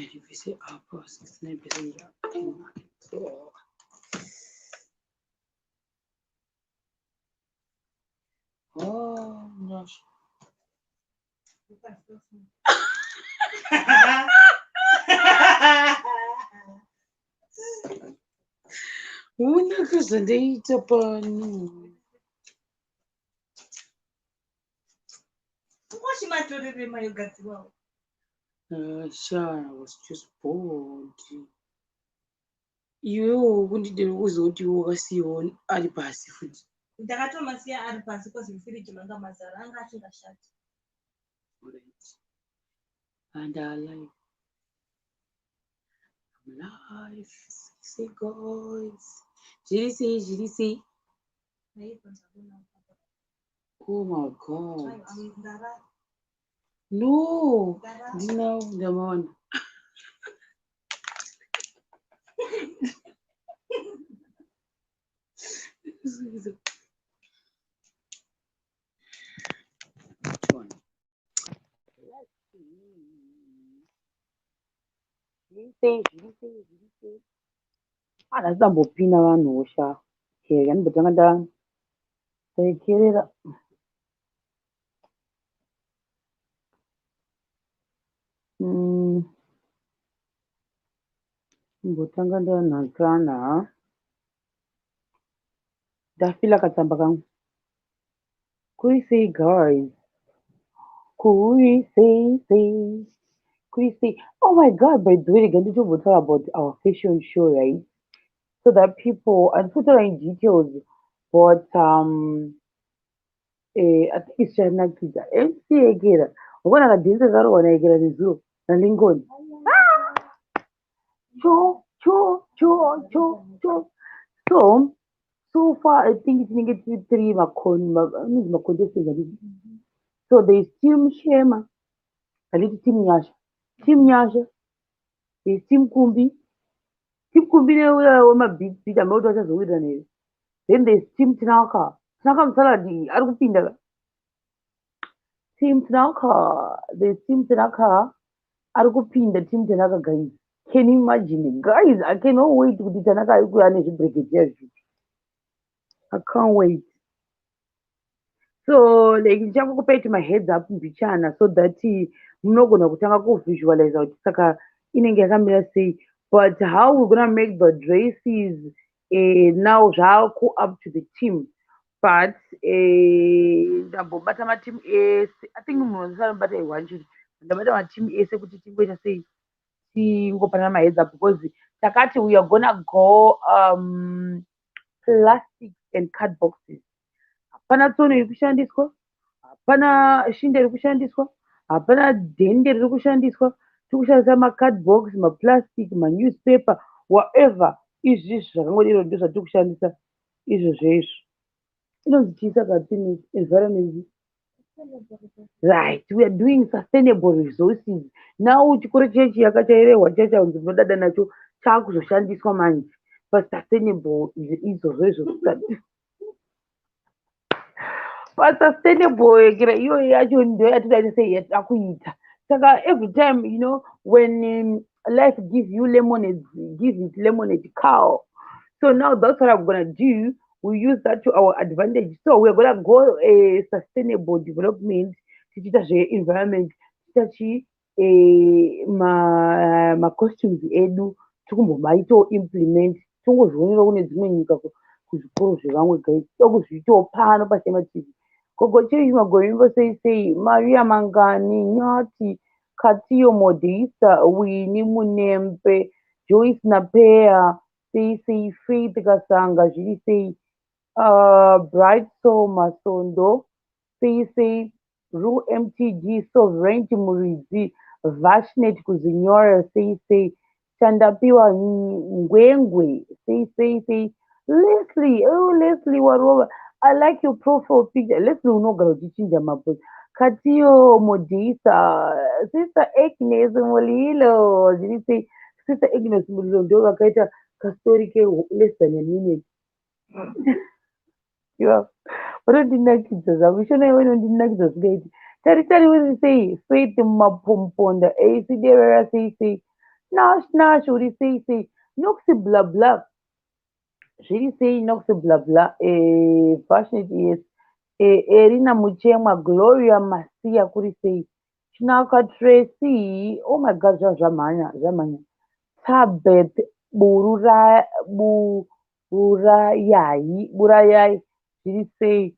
Ndibvise apa 69% so oh gosh. Unaka zvandaita pano. Ungochimatorere mayogadzirwawo. Sha, I was just bored. Iwewo kundidero kuzoti wakasiyiwa ari pasi futi. Ndakatomasiya ari pasi cause mufiriji manga mazara anga asingashati. Alright. And alive. I'm alive. Say guys. Zviri sei, zviri sei? Oh my God. No. Ndinawo ndamawana. Zviri sei, zviri sei, zviri sei? Ah, nhasi ndambopina vanhuwo sha. Okay, ndambotanga ndarekerera. Mbotanga ndanhakana. Ndafila katsamba kangu. Kuri sei guys? Kuri sei sei? Kuri sei? Oh my God, by the way, rega nditombotaura about our fashion show, right? So that people, handisi in details, but I think zvichanakidza. MC Ekera. Wakaona kadhenzi kakarohwa naEkera nezuro naLincoln. Cho, cho, cho, cho, cho. So, so far I think tinenge tiri three anonzi macontestants handiti? So there is Team Shema, handiti Team Nyasha. Team Nyasha, there is Team Kumbi. Team Kumbi neuya wemabig big hameno kuti vachazowirirana here. Then there is Team Tinaka. Tinaka Musaladi ari kupinda ka. Team Tinaka. There is Team Tinaka. Ari kupinda Team Tanaka guys. Can you imagine? Guys, I cannot wait kuti Tanaka ari kuuya nezvibhurigedhiya zvipi. I can't wait. So like ndichangokupai tuma heads up mbichana so that munogona kutanga kuvisualize kuti saka inenge yakamira sei. But how we're gonna make the dresses now zvaku up to the team. But ndambobata mateam ese. I think munhu wese anobata one chete. Ndabata mateam ese kuti tingoita sei tingopanana maheads up because takati we are gonna go plastic and card boxes. Hapana tsono iri kushandiswa, hapana shinda iri kushandiswa, hapana dhende riri kushandiswa. Tiri kushandisa macard box, maplastic, manewspaper, whatever. Izvi zvakangodero ndo zvatiri kushandisa izvozvo izvo. Inonzi chii saka theme environment? Right, we are doing sustainable resources. Now chikoro chechi yakachairehwa chachanzi munodada nacho chaakuzoshandiswa manje pasustainable izvozvo izvo. Pasustainable kira iyoyo yacho ndo yatinoita sei yatida kuita. Saka every time when life gives you lemonade, give it lemonade cow. So now that's what I'm gonna do. We use that to our advantage. So we're gonna go a sustainable development, tichiita zve-environment, tichiita chi macostumes edu tikumbomaitawo implement tongozvionerawo kune dzimwe nyika kuzvikoro zvevamwe guys toda kuzviitawo pano paShema TV. Gogo Cherish Magorimbo sei sei, Maria Mangani, Nyati, Katiyo Modisa, Winnie Munembe, Joyce Napea, sei sei, Faith Kasanga, zviri sei, Bright Soul Masondo, sei sei, Ru MTG, Sovereignty Muridzi, Vashnet Kuzinyora, sei sei, Chandapiwa Ngwengwe, sei sei sei, Leslie, oh Leslie Warova, I like your profile picture. Leslie unogara uchichinja mapost. Katiyo Modisa, Sister Agnes Mulilo, zviri sei, Sister Agnes Mulilo ndo vakaita kastori ke less than a minute. Iva, vanondinakidza zvangu, shona iwe inondinakidza zvingaiti. Tari tari uri sei, Faith Mapomponda, AC Derera sei sei. Nash Nash, uri sei sei? Noxy blah blah, zviri sei Noxy blah blah? Passionate, yes. Erina Muchemwa, Gloria Masiya, kuri sei? Chinaka Tracy, oh my God, zvamhanya zvamhanya. Tabeth Burayai, Burayai, zviri sei?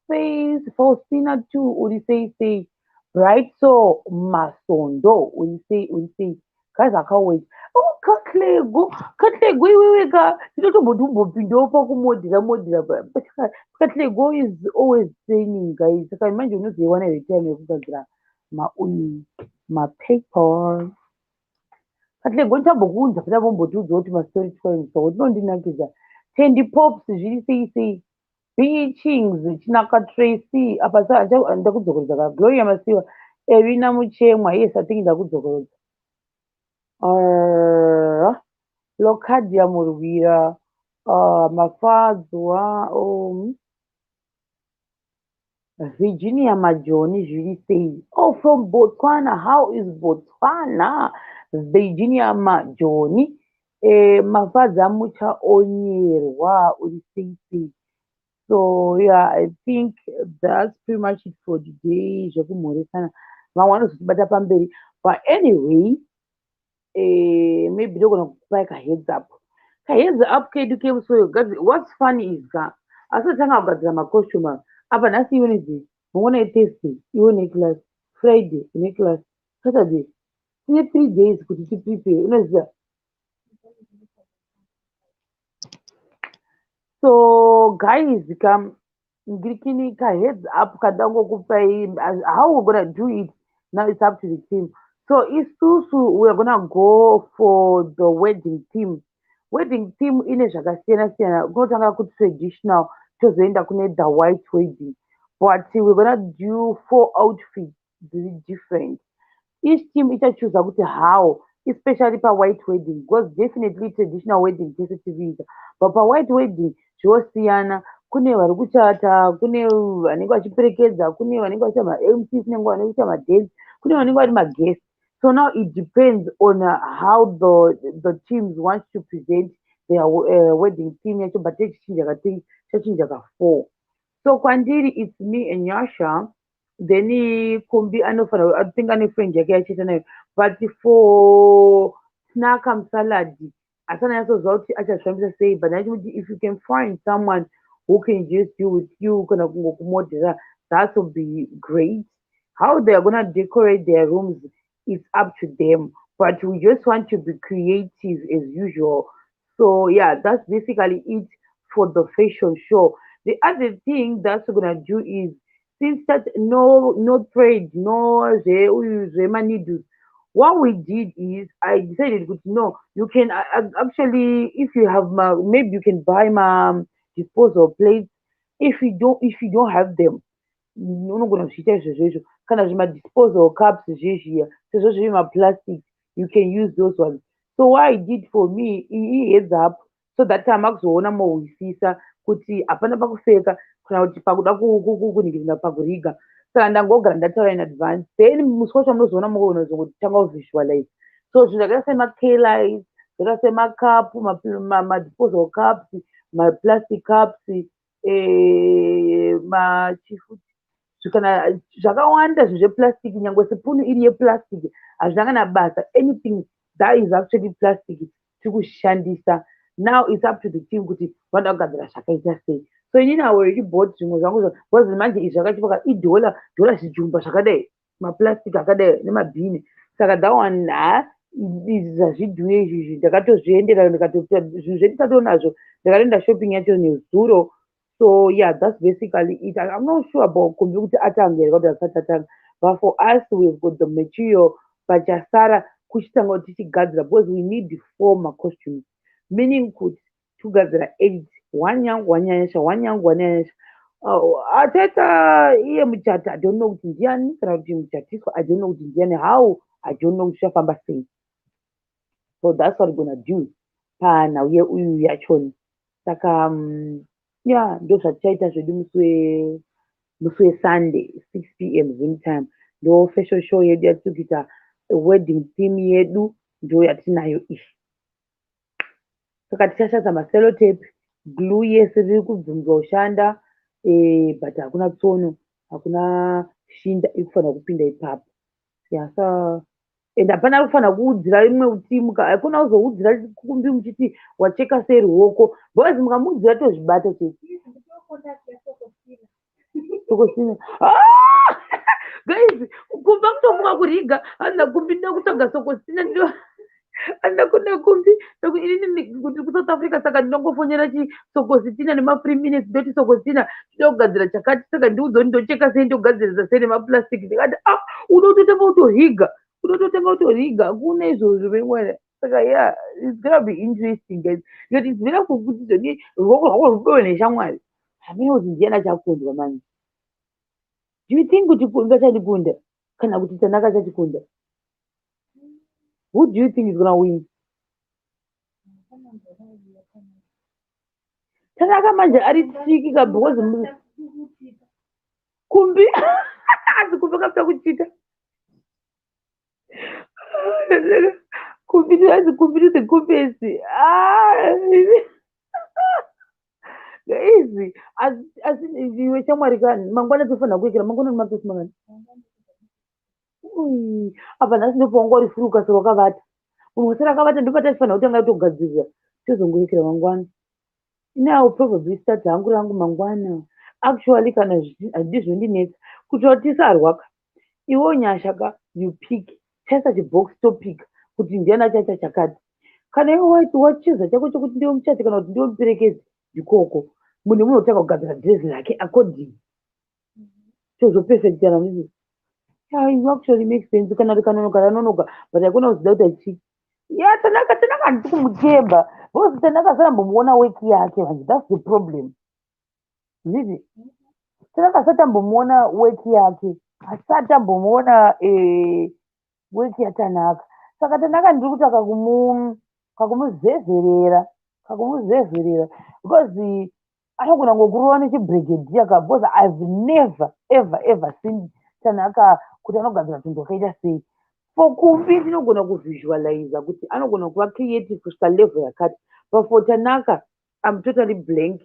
Faith Faustina too, uri sei sei? Bright so Masondo, uri sei, uri sei? Guys, I can't wait. Oh, Katlego, Katlego iwewe ka, ndinotomboti umbopindawo pakumodhira modhira. Katlego is always training, guys. Saka manje unozoiwana here time yekugadzira mauyu mapaper? Katlego, ndichambokuunza pita vombotiudza kuti mastory times so tinondinakidza. Tendi Pops, zviri sei sei? Beachings, Chinaka Tracy, apa ndakudzokorodza ka. Gloria Masiwa, Erina Muchemwa, yes, I think ndakudzokorodza. Locadia Murwira, Mafadzwa, Virginia Majoni, zviri sei? Oh, from Botswana, how is Botswana? Virginia Majoni, Mafadza Muchaonyerwa, uri sei sei? So yeah, I think that's pretty much it for today. Zvekumhoresana, vamwe vanozotibata pamberi, but anyway, maybe ndogona kukupai kaheads up, kaheads up kedu kemusi. What's funny is ka asi tanga kugadzira macostume apa nhasi iWednesday, mangwana iThursday, iwe neclass, Friday une class, Saturday tine 3 days kuti tiprepare, unoziva. So guys, kam ngirikini kaheads up kadangokupai. How we're gonna do it now, it's up to the team. So isusu we are gonna go for the wedding theme. Wedding theme ine zvakasiyana siyana, kunotanga kutraditional, tozoenda kune the white wedding, but we're gonna do four outfits dziri different. Each team ichachuza kuti how, especially pawhite wedding, because definitely traditional wedding tese tiriita, but pawhite wedding zvosiyana. Kune vari kuchata, kune vanenge vachiperekedza, kune vanenge vachiita maMC, kune vanenge vachiita madance, kune vanenge vari maguest. So now it depends on how the teams want to present their wedding theme yacho, but techichinja ka3, chachinja ka4. So kwandiri it's me and Nyasha, then Kumbi anofanira, I think ane friend yake yachiita nayo, but for Snaka Musaladi asana nyatsoziva kuti achazvifambisa sei, but ndachimuti if you can find someone who can just do with you kana kungokumodhera, that will be great. How they are gonna decorate their rooms, it's up to them, but we just want to be creative as usual. So yeah, that's basically it for the fashion show. The other thing that's we're gonna do is, since that no trade, no zve what we did is I decided kuti no, you can actually, if you have my, maybe you can buy my disposal plates. If you don't have them, unogona kuzviita izvozvo izvo, kana zvimadisposal cups zvezviya, sezvo zviri maplastic, you can use those ones. So what I did for me, i heads up so that time akuzoona mohwisisa kuti hapana pakupfeka kana kuti pakuda kuningirira pakuriga. Saka ndangogara ndataura in advance, then musi wacho munozoona mogonozongotanga kuvisualize. So zvinhu zvakaita semakelights, zvakaita semakapu, madisposal cups, maplastic cups, machifuti kana zvakawanda zvinhu zveplastic, nyangwe sipunu iri yeplastic, hazvina kana basa. Anything that is actually plastic tiri kushandisa. Now it's up to the team kuti vanoda kugadzira zvakaita sei. So inini I already bought zvimwe zvangu, because manje izvi zvakachipa idhola dhola, zvijumba zvakadai, maplastic akadai nemabhini. Saka that one, ha, izvi hazvidhure izvizvi, ndakatozviendera, ndikatoita zvinhu zvedu tatonazvo, ndakatoenda shopping yacho nezuro. So yeah, that's basically it. I'm not sure about Kumbi kuti atange here kuti asati atanga, but for us we've got the material. Pachasara kuchitanga kuti tichigadzira, because we need four macostumes, meaning kuti tikugadzira eight, one yangu, one yaNyasha, one yangu, one yaNyasha. Achaita iye muchata, I don't know kuti ndiani, kana kuti muchatiswa, I don't know kuti ndiani. How, I don't know kuti zvichafamba sei. So that's what we're gonna do panhau yeuyu yachoni. Saka yeah, ndo zvatichaita zvedu musi weSunday, 6 p.m. Zim time, ndo fashion show yedu yatiri kuita, wedding theme yedu. Ndo yatinayo iyi. Saka tichashandisa masellotape glue. Yese riri kubvunzwa kushanda, but hakuna tsono, hakuna shinda iri kufanira kupinda ipapo. Yasa and hapana kufanira kuudzira imwe timu. Hakuna kuzoudzira Kumbi muchiti wacheka sei ruoko, because mukamuudzira tozvibata chete. Sokostina. Ah! Guys, kumba kutomuka kuriga handina Kumbi. Ndinoda kutsvaga Sokostina. Handina kuna Kumbi inini kuti kuSouth Africa, saka ndinongofonera chiSokositina nemafree minutes. Ndoti, "Sokositina, ndinoda kugadzira chakati, saka ndiudze kuti ndocheka sei, ndogadzirisa sei nemaplastic." Ndikati, "Ah, unototanga kutoriga, unototanga kutoriga, hakuna izvozvo mengwana." Saka yeah, it's gonna be interesting, guys. Ndikati it's very kuti zvoni ruoko rwako rudove neshamwari. Hamene kuti ndiani achakundwa manje. Do you think kuti Kumbi achandikunda kana kuti Tanaka achatikunda? Who do you think is gonna win? Tanaka manje ari tricky ka, because Kumbi, asi Kumbi akafita kuchita Kumbi, anzi Kumbi to the kumbesi. Ah, guys, asi iwe shamwari ka, mangwana tofanira kuekera. Mangwana nemapesi mangani? Ui, apa nhasi ndopawanga uri free, ukasara wakavata. Munhu wasara akavata, ndopati achifanira kutanga togadzirira, tozongoekera mangwana. Ini I will probably start hangu rangu mangwana actually, kana handidi zvinondinetsa kuitira kuti tisarwa ka. Iwewo Nyasha ka, you pick, chaisa chibox topic kuti ndiani achaita chakati. Kana iwe wachiza chako chokuti ndiwe muchati kana kuti ndiwe muperekedzi, ndikoko munhu munotanga kugadzira dhirezi rake according, tozopefectana ndizvo. Yeah, it actually makes sense. Kana rikanonoka, ranonoka, but hakuna kuzida kuti achi. Yeah, Tanaka, Tanaka handisi kumutemba because Tanaka asarambomuona work yake manje. That's the problem. Zvizi Tanaka asati ambomuona work yake, asati ambomuona work yaTanaka. Saka Tanaka ndiri kuita kakumuzezerera, kakumuzezerera, because anogona ngokurova nechibrigadier ka, because I've never ever ever seen Tanaka kuti anogadzira tunhu twakaita sei. For Kumbi ndinogona kuvisualiza kuti anogona kuva creative kusvika level yakati, but for Tanaka I'm totally blank.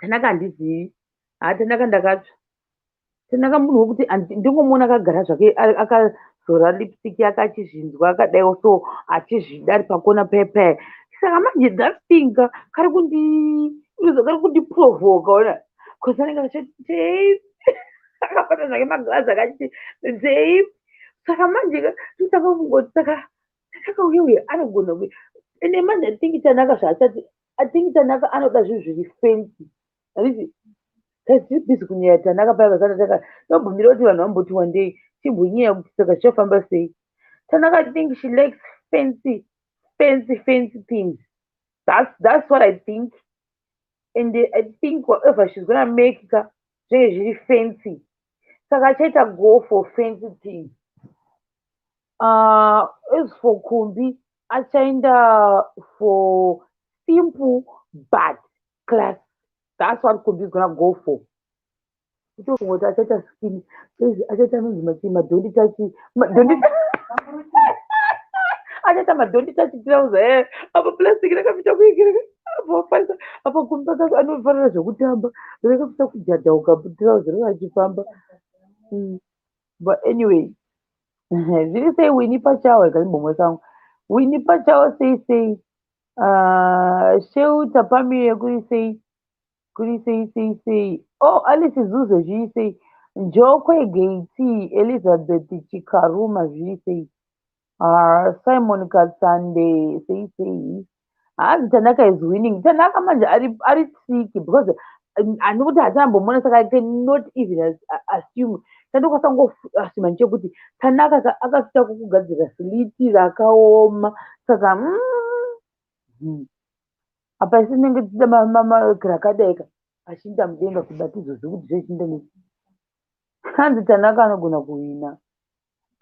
Tanaka handizivi. Ha, Tanaka ndakatsva. Tanaka munhu wekuti ndingomuona akagara zvake, akazora lipstick yake, achizvinzwa akadaiwo so, achizvida ari pakona pepe. Saka manje that thing ka kari kundi kari kundiprovoka ona, because anenge achiti Dave, akabata zvake magirazi, akachiti Dave. Saka manje ka totanga kungoti, saka Tanaka uye uye anogona ende manje I think Tanaka zvaachati, I think Tanaka anoda zvinhu zviri fancy, handiti? Guys, tiri busy kunyaya Tanaka paya pasati taka tombomira kuti vanhu vamboti wandei, chimbonyaya kuti saka zvichafamba sei. Tanaka, I think she likes fancy, fancy, fancy things. That's what I think, and I think whatever she's gonna make ka zvinenge zviri fancy, saka achaita go for fancy things. As for Kumbi, achaenda for simple but class. That's what Kumbi is gonna go for. Kutongoti achaita skin, achaita anonzi machii, madon't touch, madon't, achaita madon't touch trouser. Apa plastic rakapita kuikira apa wafarisa apa. Kumbi anofarira zvekutamba, rakapita kujadhauka trouser rero achifamba. But anyway, zviri sei? Wini pachawo ikaimbomwe sangu Wini pachawo sei sei? Sheuta pamire kuri sei, kuri sei sei sei? Oh, Alice Zuze, zviri sei? Njokwe Geiti, Elizabeth Chikaruma, zviri sei? Simon Katsande, sei sei? Hanzi Tanaka is winning. Tanaka manje ari tricky because handikuti hatinambomuona, saka I cannot even assume. Chandokwanisa kungoasuma ndechekuti Tanaka akafita kukugadzira siliti rakaoma. Saka apa isi tinenge tichida rakadai ka, achiinda mudenga kubata izvozvo kuti zvechiinda nei. Hanzi Tanaka anogona kuwina.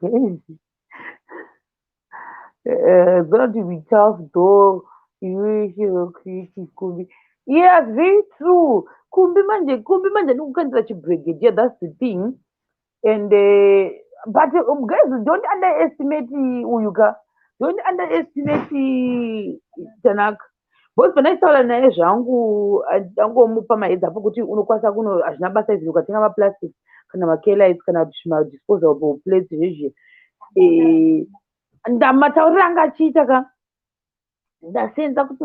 Guys, it's gonna be tough though. Iwe creative Kumbi. Yes, very true. Kumbi manje, Kumbi manje ndikukandira chibrigadier. That's the thing. And but guys, don't underestimate uyu ka. Don't underestimate Tanaka. Because pandaitaura naye zvangu, ndangomupa maheads up kuti unokwanisa kuno, hazvina basa izvi, ukatenga maplastic kana makelights kana zvimadisposable plates zvezvi. Ndamatauriro anga achiita ka, ndasenza kuti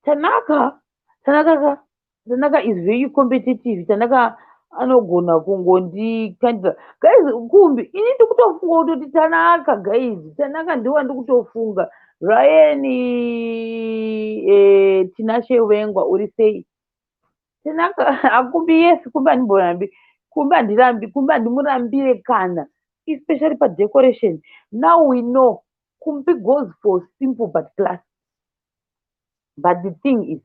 Tanaka, Tanaka ka, Tanaka is very competitive. Tanaka anogona kungondikandira. Guys, Kumbi, ini ndikutofunga kutoti Tanaka, guys, Tanaka ndiwa ndikutofunga. Ryan, Tinashe Wengwa, uri sei? Tanaka, akumbi, yes, Kumbi handimborambi. Kumbi handirambi, Kumbi handimurambire kana. Especially padecoration. Now we know Kumbi goes for simple but class. But the thing is,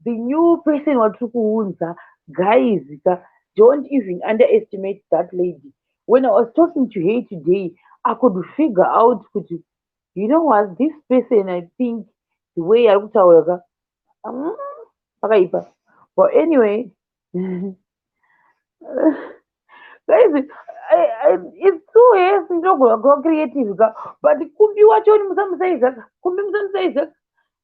the new person watiri kuunza, guys, ka, don't even underestimate that lady. When I was talking to her today, I could figure out kuti, you know what, this person, I think, the way ari kutaura ka, pakaipa. But anyway, guys, it's true, yes, ndinogona kuva creative ka, but Kumbi wacho musamusaiza ka, Kumbi musamusaiza ka.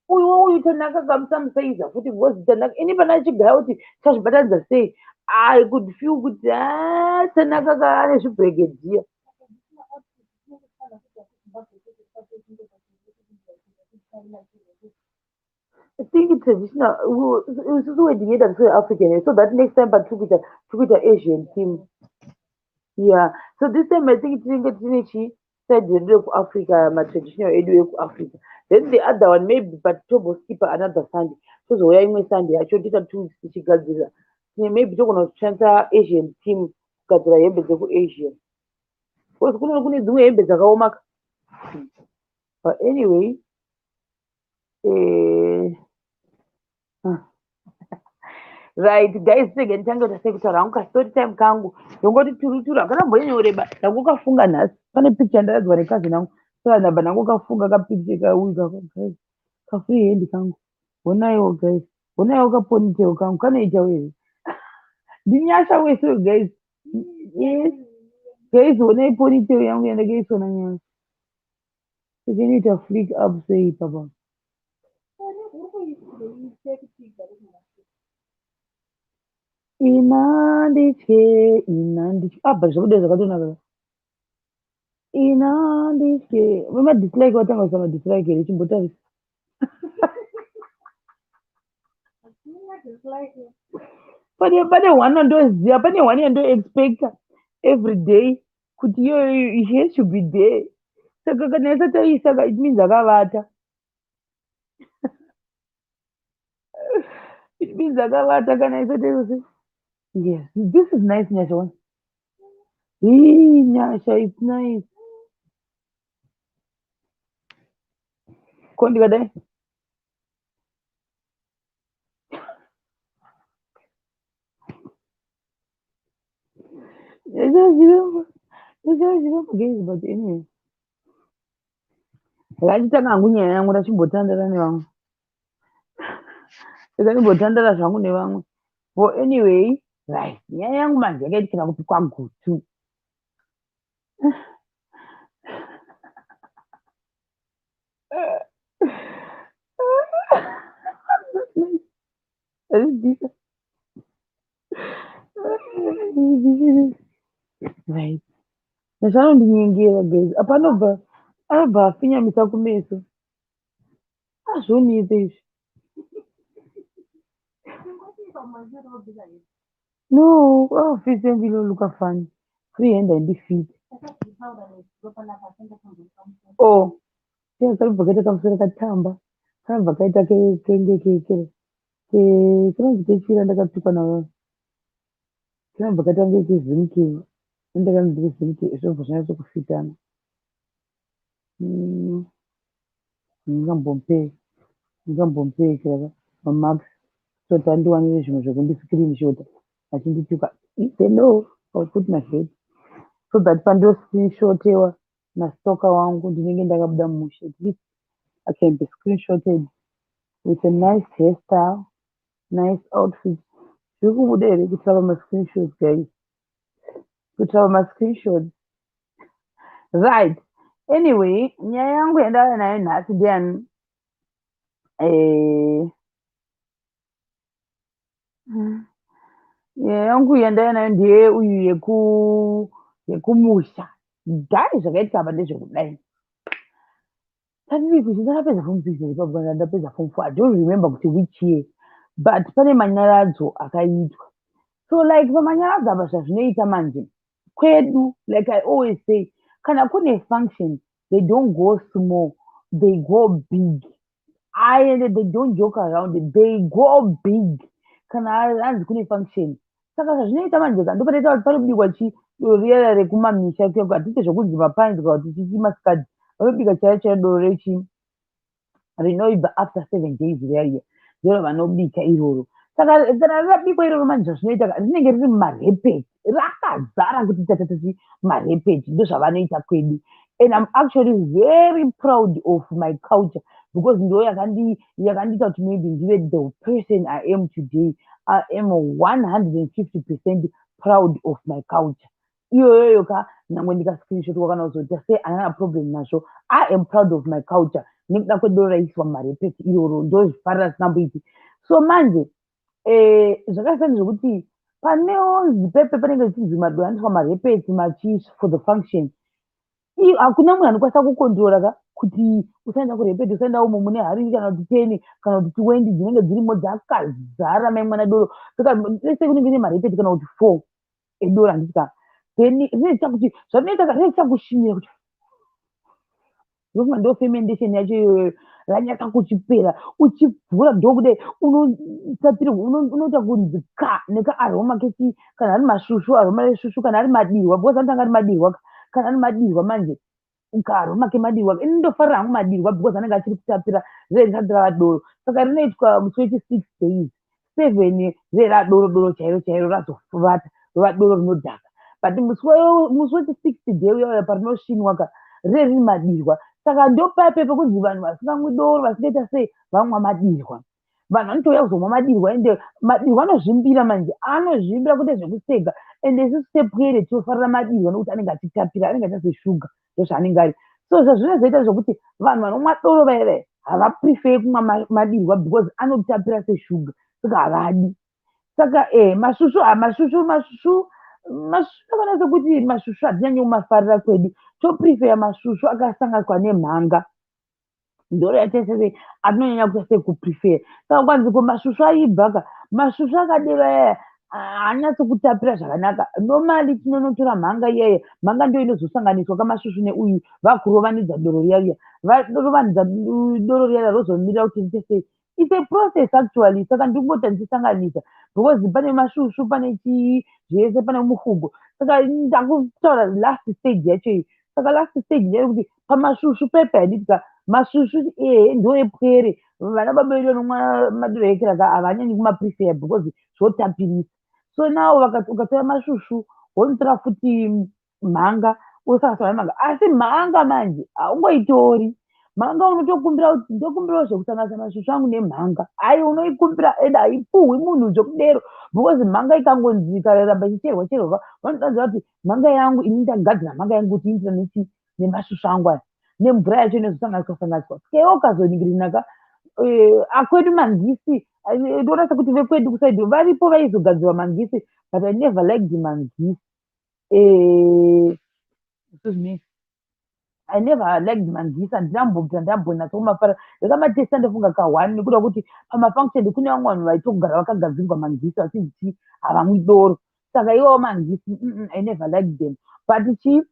Uyu uyu Tanaka ka, musamusaiza futi, because Tanaka, ini pana chigaya kuti chazvibatanidza sei, I could feel kuti, ah, Tanaka ka ane zvibregedhiya. I think traditional, isusu wedding yedu hatisi African, so that next time patiri kuita, tiri kuita Asian theme. Yeah, so this time I think tinenge tine chi side yedu yekuAfrica, matraditional edu ekuAfrica. Then the other one maybe, but tomboskipa another Sunday, tozouya imwe Sunday yacho, toita 2 weeks tichigadzirira. Maybe togona kushandisa Asian theme kugadzira hembe dzekuAsia, because kune dzimwe hembe dzakaoma ka. But anyway, right guys, sege nditange kuita sei kutaura hangu kastory time kangu. Ndongoti turuturu, hakana mbonyanya kureba. Ndangokafunga nhasi, pane picture ndaradzwa necousin angu, saka ndabva ndangokafunga kapicture kauyu kako, guys, kafree hand kangu. Honaiwo guys, honaiwo kaponytail kangu kanoitawo here? Ndinyasha wese, guys. Yes guys, honai ponytail yangu yandakaiswa naNyasha. Saka inoita flick up sei papa? Ina nditye, ina nditye. Abva zvabuda zvakatonaka. Ina nditye. Vemadislike vatanga kuisa madislike here? Chimbotarisa. Pane one wandoziva, pane one yandoexpecta every day kuti iyoyo she has to be there. Saka kana isati aisa ka, it means akavata. It means akavata kana isati aisa. Yes, this is nice, Nyasha one. Hii, Nyasha, it's nice. Ko ndikadai? Nyasha zviremba. Nyasha zviremba, guys, but anyway. Ndachitanga hangu nyaya yangu, ndachimbotandara nevamwe. Rega ndimbotandara zvangu nevamwe. But anyway, right. Nyaya yangu manje yakaitikira kupi? KwaGutu. Right. Nyasha anondinyengera guys. Apa anobva afinyamisa kumeso. Azvonetsa izvi. No, outfit yangu inoluka funny. Free hand handifit. Oh, kanobva kaita kamusoro katamba. Kanobva kaita kenge kekere. Kanonzi kechira ndakatukwa navo. Kanobva kaita kunge kezimke. Ndakanzi kezimke, zvinobva zvanyatso kufitana. Ndingambomupe mamarks so kuti andiwanire zvimwe zvekundiscreenshota achindituka. It's a no, I'll put my head so that pandoscreenshotewa nastoka wangu ndinenge ndakabuda mushe. At least I can be screenshotted with a nice hairstyle, nice outfit. Zviri kubuda here kuitira pamascreenshots, guys? Kuitira pamascreenshots. Right. Anyway, nyaya yangu yandauya nayo nhasi ndeyani? Nyaya yangu yandauya nayo ndeye uyu yekumusha. Dai zvakaitika apa ndezvekudai. Tadii kuti ndakapedza form six here ipapo kana ndapedza form four? I don't remember kuti which year, but pane manyaradzo akaitwa. So like pamanyaradzo apa, zvazvinoita manje kwedu, like I always say, kana kune function, they don't go small, they go big. And they don't joke around, they go big kana hanzi kune function. Saka zvazvinoita manje ka, ndopanoita kuti panobikwa chi doro riya rekumamisha. Hatiite zvokunzi mapanzi kana kuti chichi masikadzi vanobika chaiyo chaiyo, doro rechi rinoibva after 7 days riya riya, ndoro vanobika iroro. Saka kana rabikwa iroro manje, zvazvinoita, rinenge riri mumarepeti, rakazara kuti tatatati marepeti. Ndozvavanoita kwedu, and I'm actually very proud of my culture because ndo yakandiita kuti maybe ndive the person I am today. I am 150% proud of my culture iyoyoyo ka. Nyangwe ndikascreenshotwa kana kuzoita sei, handina problem nazvo. I am proud of my culture nekuda kwedoro raiswa mumarepeti iroro, ndozvifarira zvisingamboiti. So manje zvakaita ndezvekuti panewo zipepe panenge zvichinzi madoro anoiswa marepeti machi for the function. Hakuna munhu anokwanisa kucontrola ka kuti usaenda kurepeti, usaenda umo mune hari kana kuti 10 kana kuti 20 dzinenge dzirimo dzakazara mai mwana doro. Saka lese kunenge ine marepeti kana kuti four edoro, handiti ka? Then rinoita kuti zvanoita ka, rinoita kushinyira kuti ndofunga ndo fermentation yacho iyoyo. Ranyatsa kuchipera, uchivhura ndokudai, unotapirirwa, unoita kunzi ka nekaaroma kechi. Kana ari masvusvu, aroma resvusvu. Kana ari madirwa, because anotanga ari madirwa, kana ari madirwa manje, kaaroma kemadirwa. Ini ndofarira hangu madirwa because anenge achiri kutapira, ree risati rava doro. Saka rinoitwa musi wechi 6 days, 7, ree radoro doro chairo chairo, razofuvata rova doro rinodhaka. But musi wechi sixth day uya uya parinosvinwa ka, ree riri madirwa. Saka ndopape pekunzi vanhu vasingamwi doro, vasingaita sei, vamwa madirwa. Vanhu vanotouya kuzomwa madirwa, ende madirwa anozvimbira manje, anozvimbira kuite zvekuseka. Ende isusu sepwere tinofarira madirwa nekuti anenge achitapira, anenge achiita seshuga, ndozvaanenge ari. So zvazvinozoita zvokuti vanhu vanomwa doro vaya vaya havaprefer kumwa madirwa because anotapira seshuga, saka havadi. Saka masvusvu, masvusvu, masvusvu, masvusvu akaona sekuti masvusvu hatinyanyi kumafarira kwedu. Toprefer masvusvu akasanganiswa nemhanga, ndoro yacho atinonyanya kuita sekuprefer. Saka kwanzi ko masvusvu aibva ka, masvusvu akadero ayaya haanyatsi kutapira zvakanaka. Normally tinonotora mhanga iyaya, mhanga ndo inozosanganiswa kamasvusvu neuyu, vakurovanidza doro riya riya, varovanidza doro riya riya, rozomirira kuti riite sei. It's a process actually. Saka ndikungoti ndichisanganisa because pane masvusvu, pane chii zvese, pane mufugo. Saka ndakutaura last stage yacho iyi. Saka last stage ndeyekuti pamasvusvu pepe, handiti ka, masvusvu ehe ndo epwere. Vana baba vedu vanomwa madoro ekeraka havanyanyi kumaprefer because zvotapirisa. So now ukatora masvusvu, wonotora futi mhanga, wosanganisa nemhanga. Asi mhanga manje haungoitori mhanga, unotokumbira kuti ndokumbirawo zvekusanganisa masvusvu angu nemhanga. Ai, unoikumbira, ende haipuhwi munhu zvekudero because mhanga ikangonzi ikaramba ichicherwa cherwa, vanodanzira kuti mhanga yangu ini ndagadzira mhanga yangu kuti iindirane nechi nemasvusvu angu aya, nemvura yacho inozosanganiswa sanganiswa. Saka iwe ukazoningirina akwedu mangisi, ndoona sekuti vekwedu kuside varipo vaizogadzirwa mangisi, but I never liked mangisi. Excuse me, I never liked mangisi, handina kumbobvira ndambonatsa kumafarira. Ndakamatesta ndofunga ka1 nekuda kuti pamafunction kune vamwe vanhu vaitogara vakagadzirwa mangisi vachinzi chii, havamwi doro. Saka iwawo mangisi, I never liked them. But chii,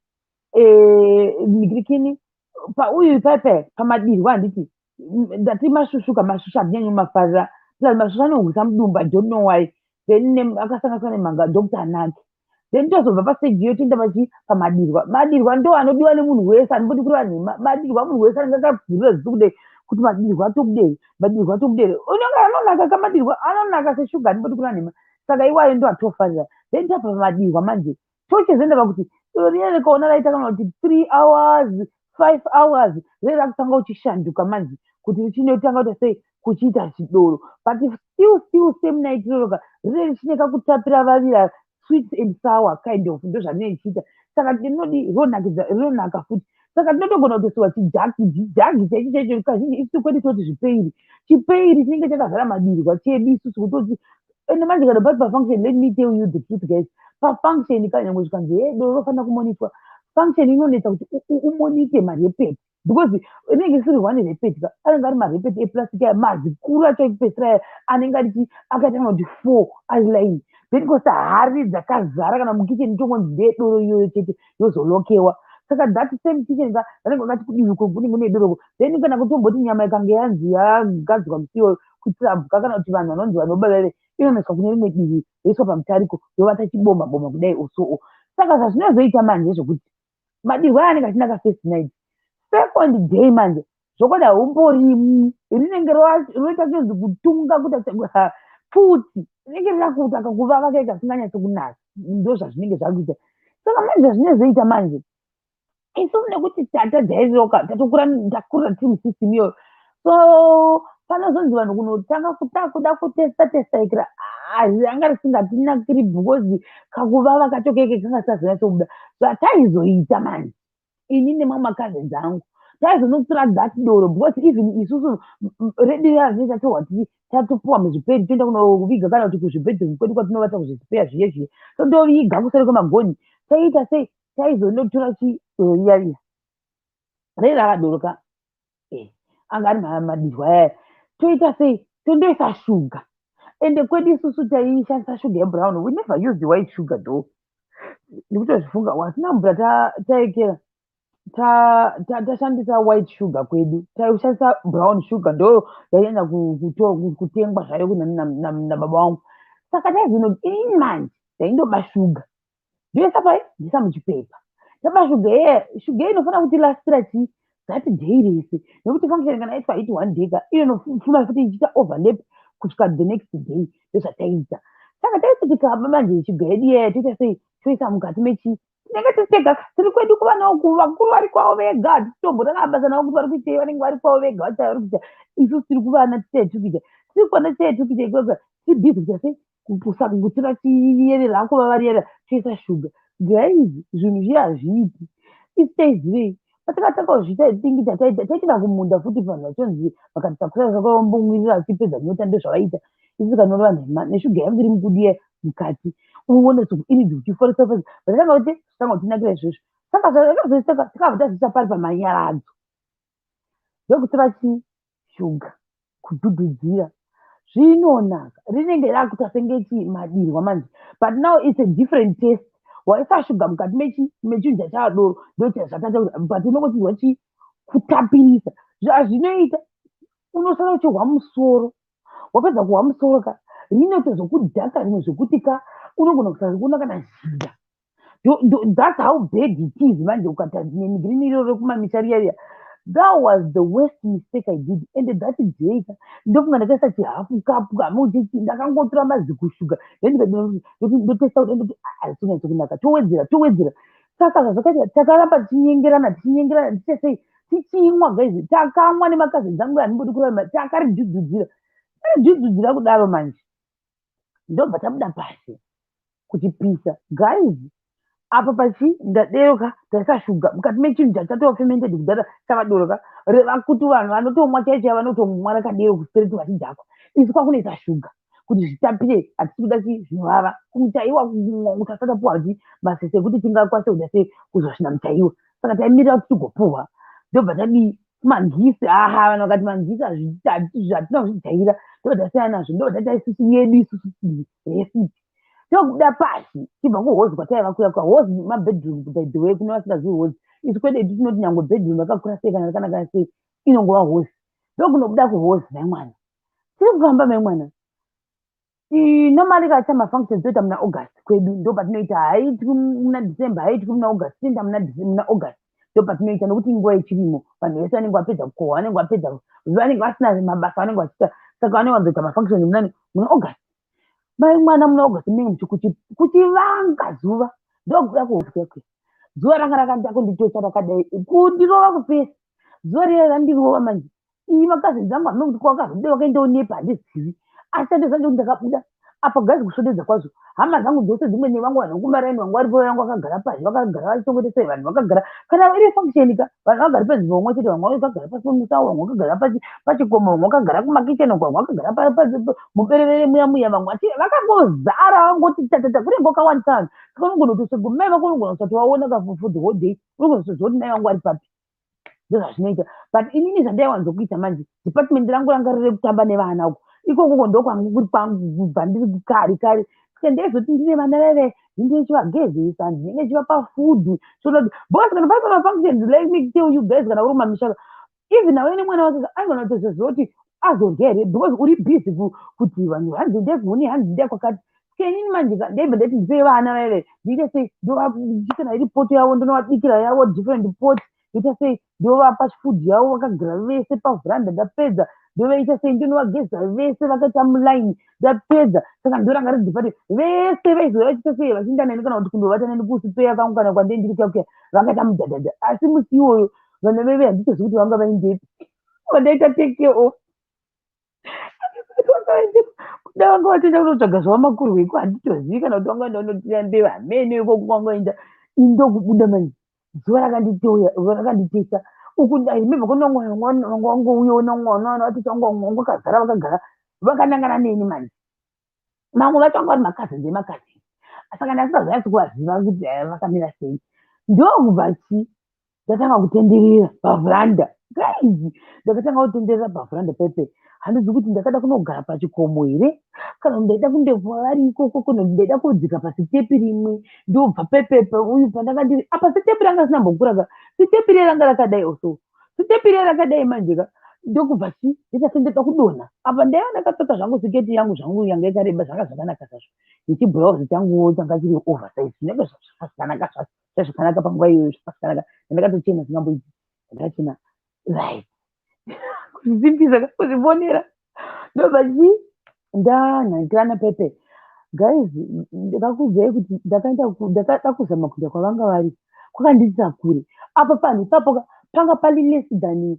nigirikini pauyu paipai pamadirwa, handiti ndati masvusvuka, masvusvu handinyanyi kumafarira. Plus masvusvu anohwisa mudumbu, I don't know why. Then akasanganiswa nemhanga ndokuti anake. Then tozobva pastage iyo toenda pachi pamadirwa. Madirwa ndo anodiwa nemunhu wese, andimbodi kureva nhema. Madirwa munhu wese anenge akabvurira ziso kudai kuti madirwa atokudei, madirwa atokudei, unenge anonaka kamadirwa, anonaka seshuga, andimbodi kureva nhema. Saka iwayo ndo atofarira. Then tabva pamadirwa manje, tochizoenda pakuti doro riya rikaona raita kana kuti 3 hours, 5 hours, ree rakutanga uchishanduka manje kuti richinotanga kuita sei, kuchiita chidoro, but still same night iroroka rine richine kakutapira vavira, sweet and sour kind of, ndo zvarinenge richiita. Saka rinodi rinonakidza, rinonaka futi. Saka tinotogona kutoisiwa chijagi chaicho chaicho. Kazhinji isusu kwedu toti zvipeiri, chipeiri chinenge chakazara madirwa chedu isusu kutoti. Ende manje kana pari pafunction, let me tell you the truth, guys, pafunction kanyangwe zvikanzi, "He, doro rofanira kumonitwa," function inonetsa kuti umonite marepeti because inenge isiri one repeti ka, anenge ari marepeti eplastic aya mazikuru acho ekupedzisira aya, anenge ari akaita kana kuti four ari line. Then kosa hari dzakazara kana mukicheni, tongonzi ndeyedoro iyoyo chete, yozolokewa. Saka that same kitchen ka, vanenge vakati kudivi kune mune doro. Then kana kutomboti nyama ikange yanzi yagadzirwa musi iyoyo kuitira mhuka kana kuti vanhu vanonzi vanobaveve, inonoiswa kune rimwe divi, yoiswa pamutariko, yovata chiboma boma kudai osoo. Saka zvazvinozoita manje zvokuti madirwa aya anenge achinaka first night, second day manje zvokwadi haumborimi, rinenge roita chinonzi kutunga kuita pfuti, rinenge rirakuta kakuvava kai kasinganyatsi kunaka. Ndo zvazvinenge zvakuita. Saka manje zvazvinozoita manje, isusu nekuti tatajairiroka, tatokura, takurira tiri musystem iyoyo, so panozonzi vanhu kunotanga kuda kutesta testa ikira, ranga risingatinakiri because kakuvava kacho keke kanga kasazonyatsobuda. Zvataizoita manje, ini nemamwe macousins angu, taizonotora that doro because even isusu redu riya tatorwa, tatopuwa muzviperi, toenda kunoviga kana kuti kuzvibedroom kwedu kwatinovata, kuzvisipeya zviye zviye, tondoviga kuseri kwemagoni. Taiita sei? Taizonotora chidoro riya riya rei rakadoro ka, anga ari madirwa ayaya, toita sei? Tondoisa shuga. Ende kwedu isusu taishandisa shuga yebrown, we never used white sugar though. Ndikutozvifunga, wasina mvura taekera tashandisa white sugar kwedu, taishandisa brown sugar, ndo yainyanya kutengwa zvayo nababa vangu. Saka taizono ini manje ndaindoba shuga, ndoisa pai, ndoisa muchipepa. Taba shuga iye, shuga iyi inofanira kutirasira chii that day rese, nekuti function kana yaitwa iti one day ka, inonofuma futi ichiita overlap kusvika the next day. Ndozvataiita. Saka taiti tikaba manje shuga yedu iyaya, toita sei? Toisa mukati mechi, tinenge tiri tega, tiri kwedu kuvana uku, vakuru vari kwavo vega, hatitombotanga basa navo kuti vari kuitei. Vanenge vari kwavo vega, vacha vari kuita, isusu tiri kuvana titee tiri kuita, tiri kuona titee tiri kuita ikoko, tiri busy kuita sei? Kupusa chiyerera akuvava toisa shuga. Guys, zvinhu zviya hazviiti. Isi taizivei patakatanga kuzviita tingi taitina kumunda futi, vanhu vachonzi vakatitakura zvakambomwirira achipedza nyota. Ndozvavaita. Isi tikanoreva nhema neshuga yangu iri mukudiya mukati, uone inidzi uchiforesa foresa, vatatanga kuti tanga kutinakira izvozvo. Saka zvakazoisaka, takabva tazviisa pari pamanyaradzo, ndokutora chishuga kudhudhudzira, zvinonaka, rinenge rakuita senge chimadirwa manje, but now it's a different taste. Waisa shuga mukati mechinhu chachadoro, ndochazvatata, but unongochizwa chi kutapirisa. Zvazvinoita, unosara uchihwa musoro. Wapedza kuhwa musoro ka, rinotozokudhaka rimwe zvekuti ka unogona kusakuona kana zhira. That's how bad it is. Manje ukata nemigirini iroro rekumamisha riya riya, that was the worst mistake I did. And that day ka, ndofunga ndakaisa chihafu kapu kamuchichi, ndakangotora mazikushuga, then ndotesta kuti ndoti hazisi kunaka, towedzera, towedzera. Saka zvazvakaita, takaramba tichinyengerana, tichinyengerana, tichesei, tichimwa. Guys, takamwa nemakazini angu, handimbodi kurarama. Takaridhudhudzira, taridhudhudzira kudaro manje, ndobva tabuda pasi kuchipisa. Guys, apa pachi ndadero ka, taisa shuga mukati mechinhu chachatova fermented kudhara, chakadoro ka, reva kuti vanhu vanotomwa chaicho chaivo vanotomwa rakadero kuspereti vachidhakwa. Isu kwakunoisa shuga kuti zvitapire, hatisi kuda chi zvinovava kumutaiwa tasati tapuwa chi masese ekuti tingakwanise kuda sei kuzosvina mutaiwa. Saka taimirira kuti tigopuhwa, ndobva tadii mangisi. Aha, vanhu vakati mangisi hatina kuzvijaira, ndobva tasiyana nazvo, ndobva taita isusu yedu isusu recipe. Tobuda pasi tibva kuhozi kwataiva kuya kwa hozi, mabedroom by the way, kune vasingazivi hozi, isu kwedu tinoti nyangwe bedroom yakakura sei kana rakanaka sei, inongova hozi. Ndokunobuda kuhozi, mai mwana, tiri kufamba, mai mwana. Normally kaita mafunctions toita muna August kwedu, ndo patinoita. Haitwi muna December, haitwi muna August, tinoita muna August, ndo patinoita, nokuti nguva yechirimo, vanhu vese vanenge vapedza kukohwa, vanenge vapedza, vanenge vasina mabasa vanenge vachiita, saka vanenge vazoita mafunctions munani? Muna August. Mai mwana, muna August munenge kuchivanga zuva. Ndokuda kuhozi kuya kuya, zuva ranga rakanda kunditocha rakadai, kundirova kufesi, zuva riya randirova manje. Iyi makazini dzangu hamuna kuti kwakazobuda, vakaendawo nepa, handizivi, asi chandozanje kuti ndakabuda. Apa guys, kusvodedza kwazvo, hama dzangu dzose dzimwe nevangu vanhu vekumaraini vangu varipo, vangu vakagara pasi, vakagara vachitongoti sei. Vanhu vakagara, kana iri function ka, vanhu vagari panzvimbo umwe chete. Vamwe vakagara pasi pemusawo, vamwe vakagara pachikomo, vamwe vakagara kumakicheni uko, vamwe vakagara muberevere muya muya, vamwe vakangozara, vangoti tatata. Kunenge kwakawandisa vanhu, saka unogona kutosvika mai vako, unogona kusati waona ka for the whole day. Unogona kutoziva kuti mai vangu vari papi. Ndozvazvinoita. But inini zvandaiwanzokuita manje, department rangu ranga riri kutamba nevana uko. Ikokoko ndokwangu kuri kwangu kubva ndiri kare kare. Saka ndaizoti ndine vana veve, ndinenge ndichivagezesa, ndinenge ndichivapa food. Because kana paita mafunctions, let me tell you guys, kana uri mumamisha, even nawe nemwana wake anogona kutozoziva kuti azorya here, because uri busy kuti vanhu hanzi ndeguni, hanzi ndekwakati. Saka inini manje ndaibva ndati ndipei vana veve, ndiite sei, kana iri poto yavo ndonovabikira yavo different pot, ndoita sei, ndovapa food yavo vakagara vese pavhuranda. Ndapedza ndovaita sei, ndinovageza vese vakaita mulaini. Ndapedza, saka ndoranga riri department, vese vaizouya vachiita sei, vachienda neni kana kuti kundovata neni kusipeya kangu kana kwandee ndiri kuya kuya, vakaita mudhadhadha. Asi musi iwoyo vana veve handitozivi kuti vanga vaindepi vandaita take care of. Kuda vanga vatoenda kunotsvaga zvava makurweko, handitozivi, kana kuti vanga vaenda kunotira mbeva, hamene ikoko kwangaenda. Indokubuda manje zuva rakanditoya, rakanditesa uku. I remember kune vamwe vanga vangouyawo namwana vatete vangu, vanga vakazara, vakagara vakanangana neni manje. Mamwe vacho vanga vari macousins emacousins, saka ndasingazonyatsi kuvaziva kuti vakamira sei. Ndokubva chi ndatanga kutenderera pavhuranda. Guys, ndakatanga kutenderera pavhuranda pepe. Handizi kuti ndakada kunogara pachikomo here, kana kuti ndaida kundobva vari ikoko, kana kuti ndaida kudzika pasitepi rimwe ndobva pepepe uyu pandanga ndiri apa. Sitepi ranga risina mbokura ka, sitepi riya ranga rakadai also, sitepi riya rakadai manje ka. Ndokubva chi ndaita sendoda kudonha. Apa ndaiva ndakapfeka zvangu siketi yangu zvangu yanga yakareba, zvanga zvakanaka zvazvo, nechibhurauzi changuwo changa chiri oversize, zvinenge zvakanaka zvakanaka panguva iyoyo, zvakanaka. Ndakatochena zvingamboiti, ndakachena, right, kuzvisimbisa, kuzvifonera. Ndobva chi ndanhangirana pepe. Guys, ndakakuudzai kuti ndakaenda, ndakada kuzama kuenda kwavanga vari, kwakandiitira kure. Apa panhu ipapo panga pari less than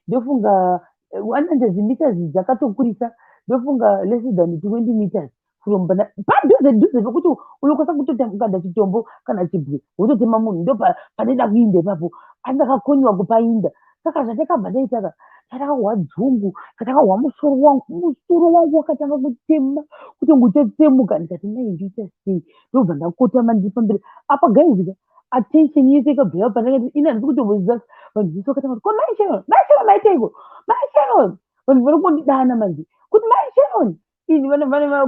ndofunga 100 meters, dzakatokurisa, ndofunga less than 20 meters from padhuze dhuze pekuti unokwanisa kutokanda chitombo kana chibwe wototema munhu. Ndo paneda kuinda ipapo, asi ndakakoniwa kupainda. Saka zvatakabva taitaka, tatakahwa dzungu, tatakahwa musoro wangu, musoro wangu wakatanga kutema kutongotetsemuka. Ndikati, "Mai, ndiita sei?" Ndobva ndakotama ndiri pamberi apa. Guys, attention yese ikabva yabva pandakati ini handisi kutomboziva. Vanhu vese vakatanga kuti, "Ko mai Sharon, mai Sharon, maiteiko, mai Sharon?" Vanhu vari kundidana manje kuti mai Sharon.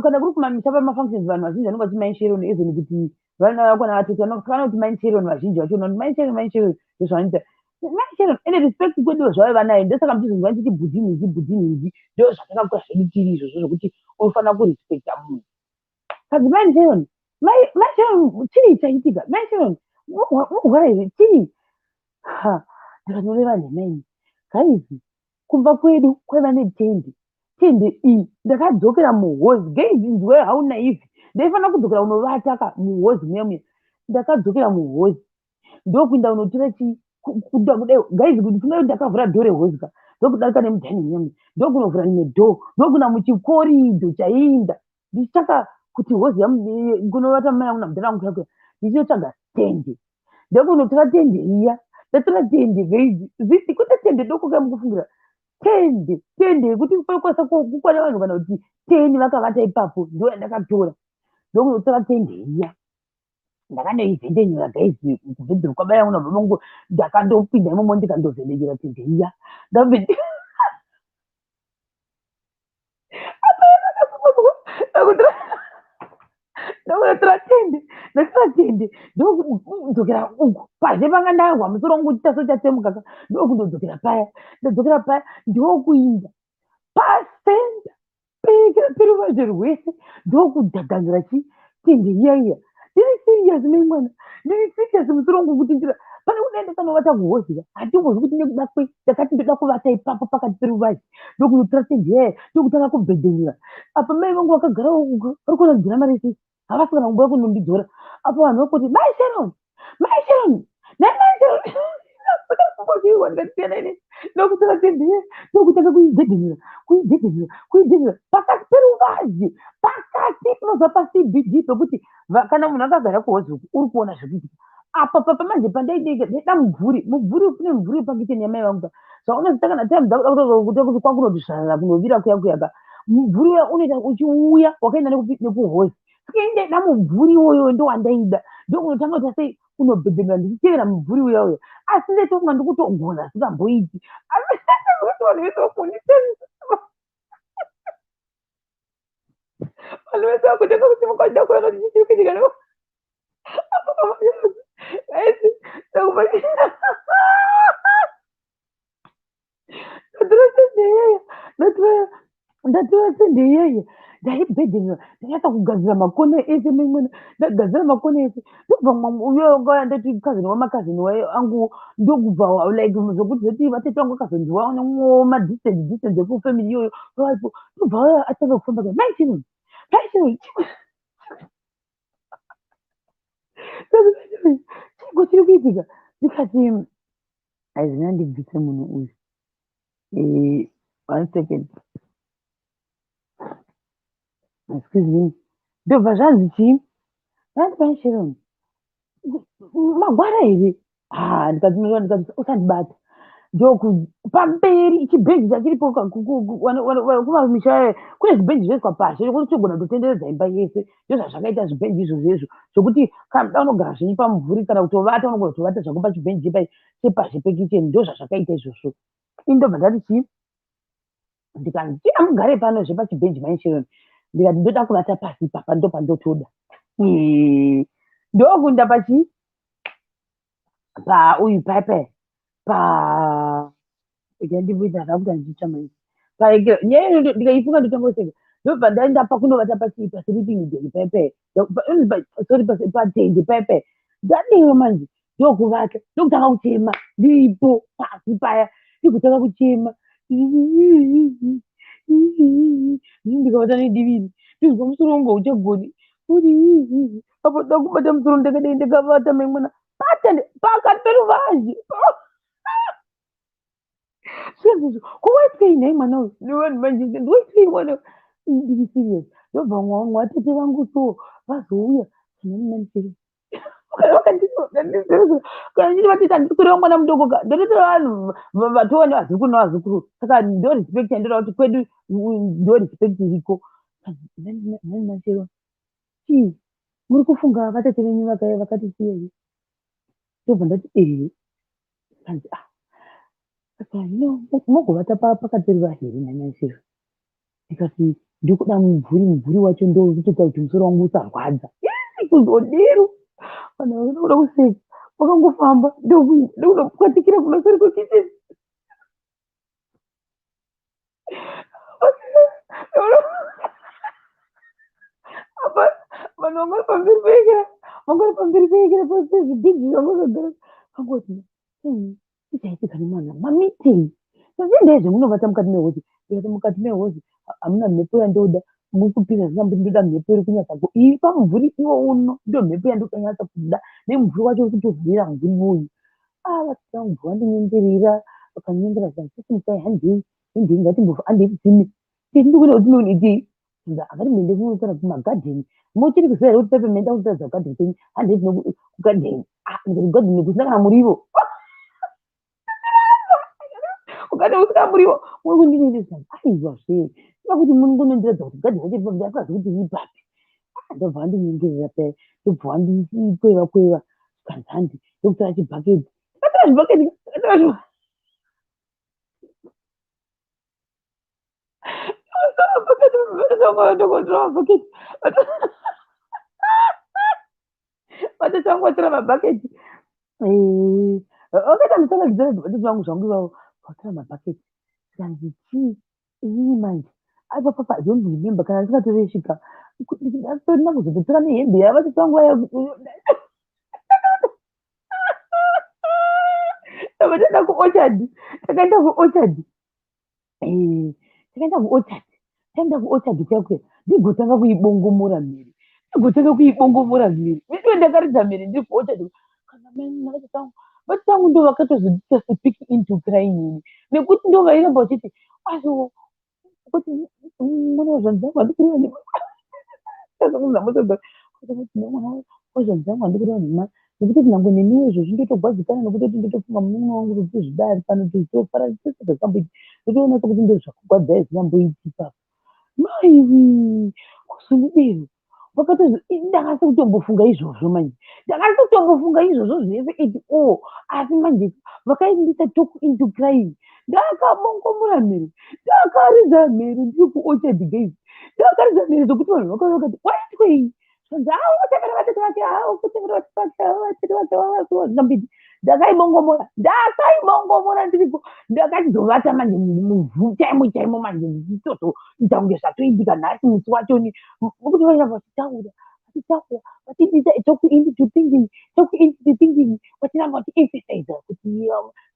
Kana kuri kumamisha pamafunctions, vanhu vazhinji vanenge vachiti mai Sharon, even kuti vana kana vatete vanofanira kuti mai Sharon. Vazhinji vacho vanoti mai Sharon, mai Sharon, ndozvavanoita, mai Sharon. Ende respect kwedu zvave vanayo, ndosaka muchizonzwa ndichiti bhudhinhingi, bhudhinhingi. Ndo zvatakakura zvedu tiri izvozvo zvokuti unofanira kurespekta munhu. Kadzi mai Sharon, mai Sharon, chii chaitika, mai Sharon? Murwara here? Chii? Ha, ndikanoreva nhema ini. Guys, kumba kwedu kwaiva netende. Tende iyi, ndakadzokera muhozi. Guys, inzwai how naive. Ndaifanira kudzokera kunovata ka muhozi muya muya. Ndakadzokera muhozi, ndokuinda kunotora chi kuda kudai. Guys, kuti fungai kuti ndakavhura door rehozi ka, ndokudarika nemudining muya muya, ndokunovhura rimwe door, ndokuenda muchicorridor chaiinda, ndichitsvaka kuti hozi kunovata mai angu namudhara wangu kuya kuya, ndichinotsvaga tende. Ndokunotora tende iya. Ndatora tende, guys, ziti kwete tende doko kamukufungira, tende, tende yekuti panokwanisa kukwana vanhu kana kuti 10 vakavata ipapo. Ndo yandakatora. Ndokunotora tende iya, ndakandoivhendenyura, guys, kubhedhuru kwamai angu nababa vangu. Ndakandopinda imomo, ndikandovhendenyura tende iya. Ndavhende apa yakakasumudzwa. Ndokunotora tende, ndatora tende, ndokudzokera uku pazhe panga ndarwa musoro wangu uchiita sechatsemuka ka. Ndokundodzokera paya. Ndadzokera paya, ndokuinda pacenter peruvazhe rwese, ndokudhadhanura chi tende iya iya. Ndiri serious, mai mwana, ndiri serious. Musoro wangu kutindira pane kudai ndakanovata kuhozi ka, handimbozi kuti nekuda kwei ndakati ndoda kuvata ipapo pakati peruvazhe. Ndokunotora tende iya, ndokutanga kubhedhenyura. Apa mai vangu vakagara vari kuona dhirama rese, havasi kana kumboya kunondidzora. Apa vanhu vakuti, "Mai Sharon, mai Sharon, nai mai Sharon." Ndikasiyana ini, ndokutora tende iya, ndokutanga kuidhedhenura, kuidhedhenura, kuidhedhenura pakati peruvazhe, pakati unobva paCBD, pekuti kana munhu akagara kuhozi uku uri kuona zvekuitika apa. Papa manje pandaideka, ndaida mumvuri, mumvuri kune mumvuri wepakicheni yamai vangu. Zvaunozita kana time dzakuda kuti kwakunoti zvarara kunovira kuya kuya ka, mumvuri uya unoita uchiuya wakaenda nekuhozi. Saka ini ndaida mumvuri iwoyo, ndowandaida, ndokunotanga kuita sei, kunobhedhenura ndichitevera mumvuri uya uya. Asi ndaitofunga ndikutogona, asingamboiti. Asi vanhu vese vakunditarisa, vanhu vese vakutanga kusimuka vachida kuona kuti chii chiri kuitika. Ndatora tende iyaya, ndatora tende iyaya, ndaibhedhenura, ndanyatsa kugadzira makona ese memwana. Ndagadzira makona ese, ndobva uyo wanga ndati cousin wamacousin angu, ndokubva like zvokuti zoti vatete vangu vakazonziwa madistance distance ekufamily iyoyo varipo. Ndobva atanga kufamba ka, "Mai Sharon, mai Sharon, chiiko chiri kuitika?" Ndikati, "Aizvina, ndibvise munhu uyu." One second, excuse me. Ndobva zvanzi chii, vanti, "Mai Sharon, magwara here?" Ha, ndikati, ndikati, "Usandibata." Ndoku pamberi chibhenji chachiripo kumamisha, kune zvibhenji zvoiswa pasi zvekuti togona kutotenderedza imba yese. Ndozvazvakaita zvibhenji izvozvo izvo, zvokuti kana muda unogara zvenyu pamumvuri, kana kutovata unogona kutovata zvako pachibhenji chepazhe pekicheni. Ndozvazvakaita izvozvo. Ini ndobva ndati chii, ndikanzi, "Amugare pano zvepachibhenji, mai Sharon." Ndikati, "Ndoda kuvata pasi ipapa, ndopandotoda." Ndokunda pachi pauyu paipai pa ndimboita zvakuti handichitsva manje paekera nyaya iyo. Ndikaifunga ndotanga kuseka. Ndobva ndaenda pakunovata pasi pasleeping bag paipai, sorry, patende paipai. Ndadero manje, ndokuvata, ndokutanga kuchema ndiripo pasi paya, ndigotanga kuchema. Ndikavata nediviri, ndinzwa musoro wangu hauchagoni uri apo, da kubata musoro. Ndakadai ndakavata, mai mwana, patende pakati peruvazhe. Zvezvizvo kuwaitei nhai mwana uyu nevanhu manje? Ndiwaitei mwana uyu? Ndiri serious. Ndobva mwatete vangu so vazouya, kana nditi vatete, handisi kureva mwana mudoko ka, ndotete vanhu vatova nevazukuru nevazukuru. Saka ndo respect yandoda kuti kwedu, ndo respect iriko. "Nani mashero, chii muri kufunga vatete venyu vakatisiya here?" Ndobva ndati, "Ehe." Kanzi, "Ah, saka hino mugovata pakati peruvazhe here, nhai mashero?" Ndikati, "Ndikuda mumvuri, mumvuri wacho ndo kutoita kuti musoro wangu usarwadza." Kuzodero vanhu vakada kuda kuseka, vakangofamba, ndokudopwatikira kumaseri kwekicheni. Apa vanhu vanga vari pamberi peekera, vanga vari pamberi peekera pezvibhidhi zvanga zvagara, vangoti, "Ichaitika nemwana mamitei sazindei zvemunovata mukati mehozi?" Ndikati, "Mukati mehozi hamuna mhepo yandoda, muri kupisa zvingambi. Ndoda mhepo iri kunyatsa iri pamumvuri iwo uno, ndo mhepo yandokanyatsa kuda, nemumvuri wacho uri kutovhurira mumvuri iwoyu." Ah, vatete vangu vandinyengerera, vakanyengera zvanzi, "Simukai, handei, handei, ngatimbofa, handei kutsime." Ndikuda kuti tinoitei? "Ngatimboende kana kumagadheni. Muchiri kuziva here kuti pepe maenda kunotaridza kugadheni kwenyu? Handei kugadheni." Ah, ndikati, "Kugadheni kusina kana muriwo, kugadheni kusina muriwo muri kundinendesa?" "Aiwa zve, ida kuti munongonondiratidza kuti gadheni racho ripapi, ndakaziva kuti riri papi." Ndobva vandinyengerera paya, ndobva vandikweva kweva, zvikanzi, "Handi." Ndokutora chibhaketi, ndakatora zvibhaketi, ndakatora mabhaketi, vatete vangu vatora mabhaketi, vakaita mufananidzo vatete vangu zvangu ivavo vatora mabhaketi. Zvikanzi, "Chii inini manje aipa papa, I don't remember kana ndisingatoresvika ndatorina kuzototora nehembe yavatete vangu vaya." Tabva taenda kuorchard, takaenda kuorchard, takaenda kuorchard, taenda kuorchard kuya kuya, ndigotanga kuibongomora mhere, ndigotanga kuibongomora mhere. Ndiwe ndakaridza mhere ndiri kuorchard. Kana mai vatete vangu Vatete vangu ndo vakatozondiita speak into crying ini, nekuti ndo vairamba vachiti aiwa, kuti mwana wazvanzi vangu handikurewa nhema, wazvanzi vangu handikureva nhema, nekuti nyange neniwo izvozvi ndotogwadzikana, nekuti ndotofunga munin'ina wangu kuti zvidari pano tofara tese zvakamboiti. Ndotoona sekuti ndo zvakugwadzai zvingamboiti ipapo. Maiwi, kuzondidero vakatozo, ndakasi kutombofunga izvozvo manje, ndakasi kutombofunga izvozvo zvese it all. Asi manje vakaindisa talk into crying. Ndakabongomora mhere, ndakaridza mhere ndiri kuOrchard, guys. Ndakaridza mhere zvokuti vanhu vakauya vakati, "Waitwei?" Zvanzi, "Auchemera vatete vake, aukuchemera vatete vake, vatete vake vazingambiti." Ndakaibongomora, ndakaibongomora ndiriko. Ndakachizovata manje muvhu chaimo chaimo manje, ndichitozoita kunge zvatoitika nhasi musi wachoni, nokuti vairamba vachitaura, vachitaura, vachindita talk into thinking, talk into thinking, vachiramba vachiemphasiza kuti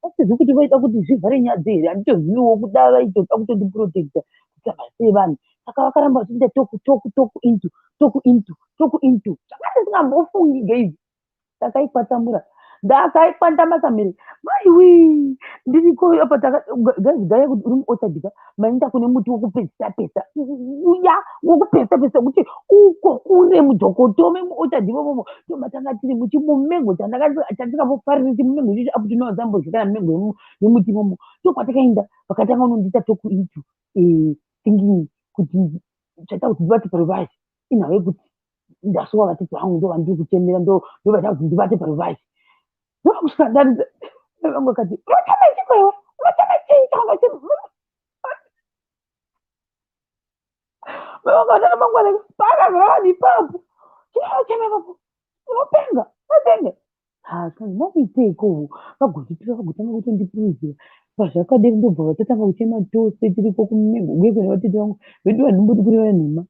vasizivi kuti vaida kuti zvivhare nyadzi here, handitoziviwo. Kuda vaitoda kutondiprotecta kuti havasei vanhu. Saka vakaramba vachiita talk, talk, talk into, talk into, talk into zvakati singambofungi. Guys, ndakaikwatamura, ndakaikwandamasa mhere, maiwi, ndiriko apa. Guys, gaya kuti uri muOrchard ka, maenda kune muti wokupedzisa pesa uya, wokupedzisa pesa, kuti uko kure mudhokotome muOrchard imomomo, ndomatanga tiri muchimumengo chandingambofariri, chimumengo ichocho apo tinowanzambodya kana mengo yemuti imomo. Ndokwatakaenda. Vakatanga unondiita talk into thinking kuti chaita kuti ndivate paruvazhe inhau yekuti ndasuwa vatete vangu, ndo vandiri kuchemera, ndo vaita kuti ndivate paruvazhe. Ndokusvika ndaridza, vangu vakati, "Unochema chiko iwe? Unochema chii changa?" Vakatana mangwana pakazara vanhu ipapo, chinochema ipapo, unopenga, unopenga. Zvikanzi, "Makuiteiko?" Vagotitora, vagotanga kutondipuruzira pazvakadero. Ndobva vatatanga kuchema tose tiriko kumengo uye kune vatete vangu vedu. Handimbodi kureva nhema,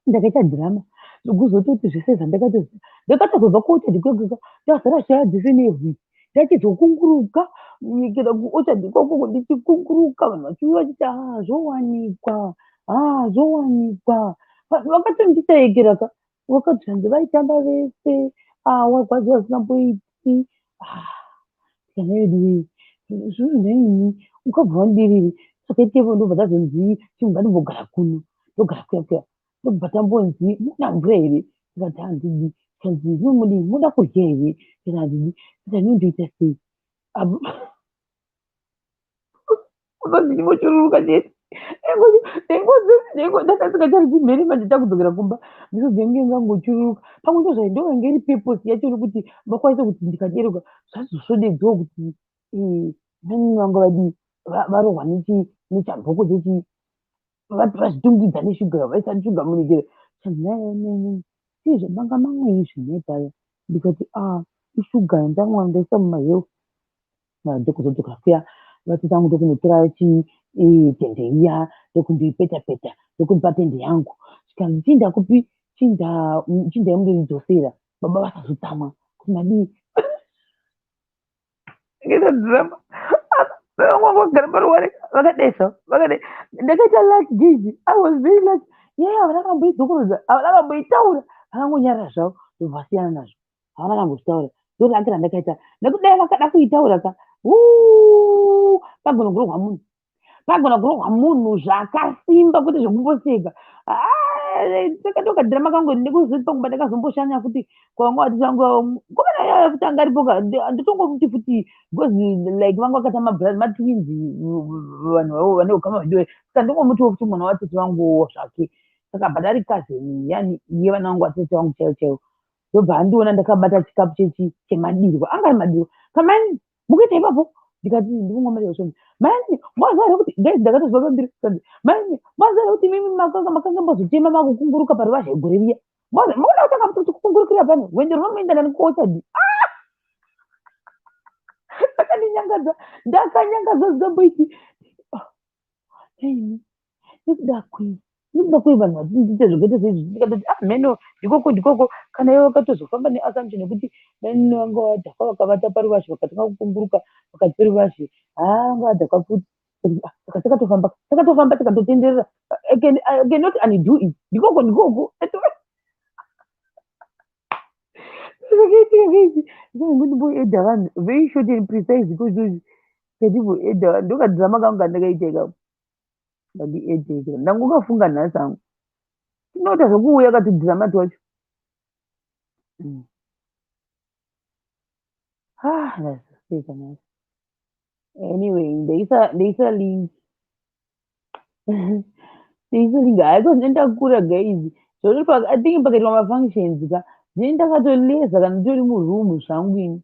ndakaita dhirama zvokuzototi zvese zvandakatoziva. Ndakatozobva kuOrchard kwega ndazara shaya dzese nehwi, ndachizokunguruka nyikira kuOrchard ikoko, ndichikunguruka, vanhu vachiuya vachiti, "Ha, zvowanikwa, ha, zvowanikwa." Vanhu vakatonditaekera ka, vakati zvanzi vaitamba vese, warwadziwa zvisingamboiti. Kana vedu zvinhu nhaini, ukabva wandiriri sakaitepo. Ndobva tazonzi, "Chingatimbogara kuno." Ndogara kuya kuya, ndobva tambonzi, "Muda mvura here?" Tikati, "Handidi." Tikanzi, "Mudii? Muda kudya here?" Tikati, "Handidi." Tikati, "Inondoita sei?" Ndichingochururuka chete, nhengo ndakasingacharisi mhere. Manje takudzokera kumba, misodzi yangu ingangochururuka. Pamwe ndozvainge iri purpose yacho, nekuti vakwanise kuti ndikaderuka zvazosvodedzawo kuti mainini vangu vadii, varohwa nechamboko chechi, vazvitungidza neshuga, vaisa shuga munikero. Chanzi, "Chii zvamanga mamwei zvinhai paya?" Ndikati, "A, ishuga yandamwa, ndaisa mumahealth." Ndokuzodzoka kuya, vatete vangu ndokunotora tende iya, ndokundoipeta peta, ndokundipa tende yangu. Zvikanzi, "Chinda kupi? Chinda, chindai mundoidzosera, baba vasazotsamwa kuti madii." Ndakaita dhirama, vangu vagara paruware vakadai, vakadai. Ndakaita lucky, guys, I was very lucky. Nyaya havana kamboidzokorodza, havana kamboitaura, vakangonyarara zvavo, ndobva vasiyana nazvo. Havana kambozvitaura. Ndo lucky randakaita, nekuti dai vakada kuitaura ka, pagona kurohwa munhu, pagona kurohwa munhu zvakasimba, kwete zvekumboseka. Takatoka dhirama kangu nekuzoti pangumba ndakazomboshanya futi kwavanga vati vangu komana yaya futi anga aripo ka, handitongomuti futi because like vanga vakaita matwins, vanhu vavo vane ukama hwedu. Saka ndongomutiwo futi mwana watete vangu zvake. Saka but ari cousin yani yevana vangu, vatete vangu chaivo chaivo. Ndobva andiona ndakabata chikapu chechi chemadirwa, anga ari madirwa kamani, "Mukuita ipapo?" Ndikati, "Ndikumwa madirwa." Zvonzi, "Mani, maziva here kuti," guys, ndakatozwa pamberi, "Mani, maziva here kuti imimi makanga mbozochema makukunguruka paruvazhe gore riya? Mukuda kutanga kuti kukungurukira pano rwendo runomuenda nani kuOrchard?" Akandinyangadza, ndakanyangadzwa zvisamboiti. Aini nekuda kwei, nekuda kwei vanhu vachindiita zvakaita seizvi? Ndikatoti, "Ah, mheno, ndikoko, ndikoko." Kana ivo vakatozofamba neassumption yekuti mainini vanga vadhakwa, vakavata paruvazhe, vakatanga kukunguruka pakati peruvazhe. Haa, vanga vadhakwa futi. Saka takatofamba, takatofamba, tikatotenderera. I cannot undo it. Ndikoko, ndikoko. Zvakaitika guys, ndimboedha vanhu very short and precise because ndimboedha vanhu, ndokadrama kangu kandakaita ikako. Ngandiedhe, ndangokafunga nhasi hangu. Tinoita zvokuuya katudhirama twacho. Ah, ndazoseka nhasi. Anyway, ndaisa link, ndaisa link. Haiko ndakura guys, zvoti I think pakaitwa mafunctions ka, ndini ndakatoleza kana nditori muroom zvangu ini.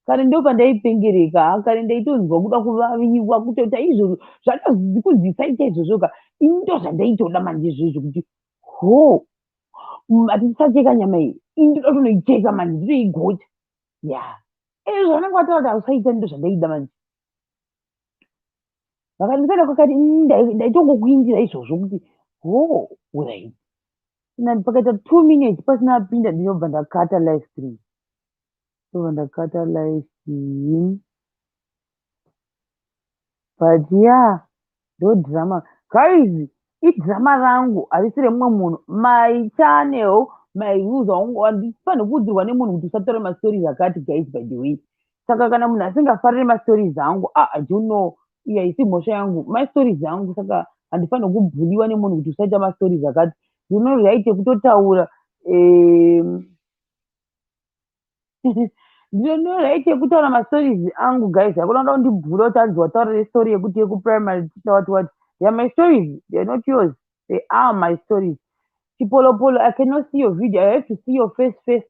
Kare ndo pandaipengereka. Ha, kare ndaitonzwa kuda kuvaviwa kutoti aizvozvo zvakazi kunzi saita izvozvo ka. Ini ndo zvandaitoda manje izvozvo, kuti ho, hatisacheka nyama iyi, ini ndoda kutonoicheka manje, nditoigocha ya. Izvo zvanenge vataura kuti hausaita, ndo zvandaida manje. Vakati ndisaida kwakati, ndaitongokuindira izvozvo kuti ho, right, kana pakaita 2 minutes pasina apinda, ndinobva ndakata live stream, ndobva ndakata live stream. But yeah, ndo drama guys, idrama rangu, harisi remumwe munhu. My channel, my rules. Handifaniri kuudzirwa nemunhu kuti usataure mastories akati guys. By the way, saka kana munhu asingafariri mastories angu, ah, I don't know, iya isi mhosva yangu. My stories angu, saka handifaniri kubhuliwa nemunhu kuti usaita mastories akati. Ndino right yekutotaura, ndino right yekutaura mastories angu guys. Hakuna kuda kundibhula kuti anzi wataura story yekuti yekuprimary teacher, what what. They are my stories, they are not yours, they are my stories. Chipolopolo, I cannot see your video. I have to see your face first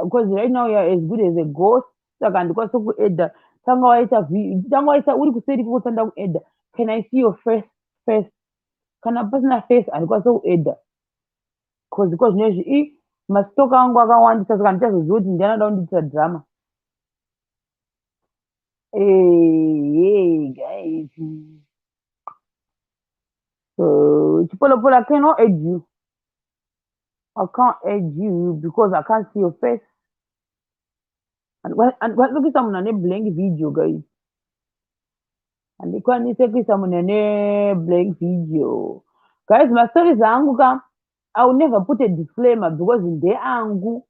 because right now you are as good as a ghost, saka handikwanisi kuedha. Tanga waita, tanga waisa uri kuseri kukosanda kuedha. Can I see your face first? Kana pasina face, handikwanisi kuedha, 'cause iko zvinezvi i mastalker angu akawandisa, saka handichazoziva kuti ndiani anoda kundiitira drama. Hey, guys. So, Chipolopolo, I cannot add you. I can't add you because I can't see your face. Handikwanisi kuisa munhu ane blank video, guys. Handikwanisi kuisa munhu ane blank video. Guys, mastories angu ka, I will never put a disclaimer because ndeangu.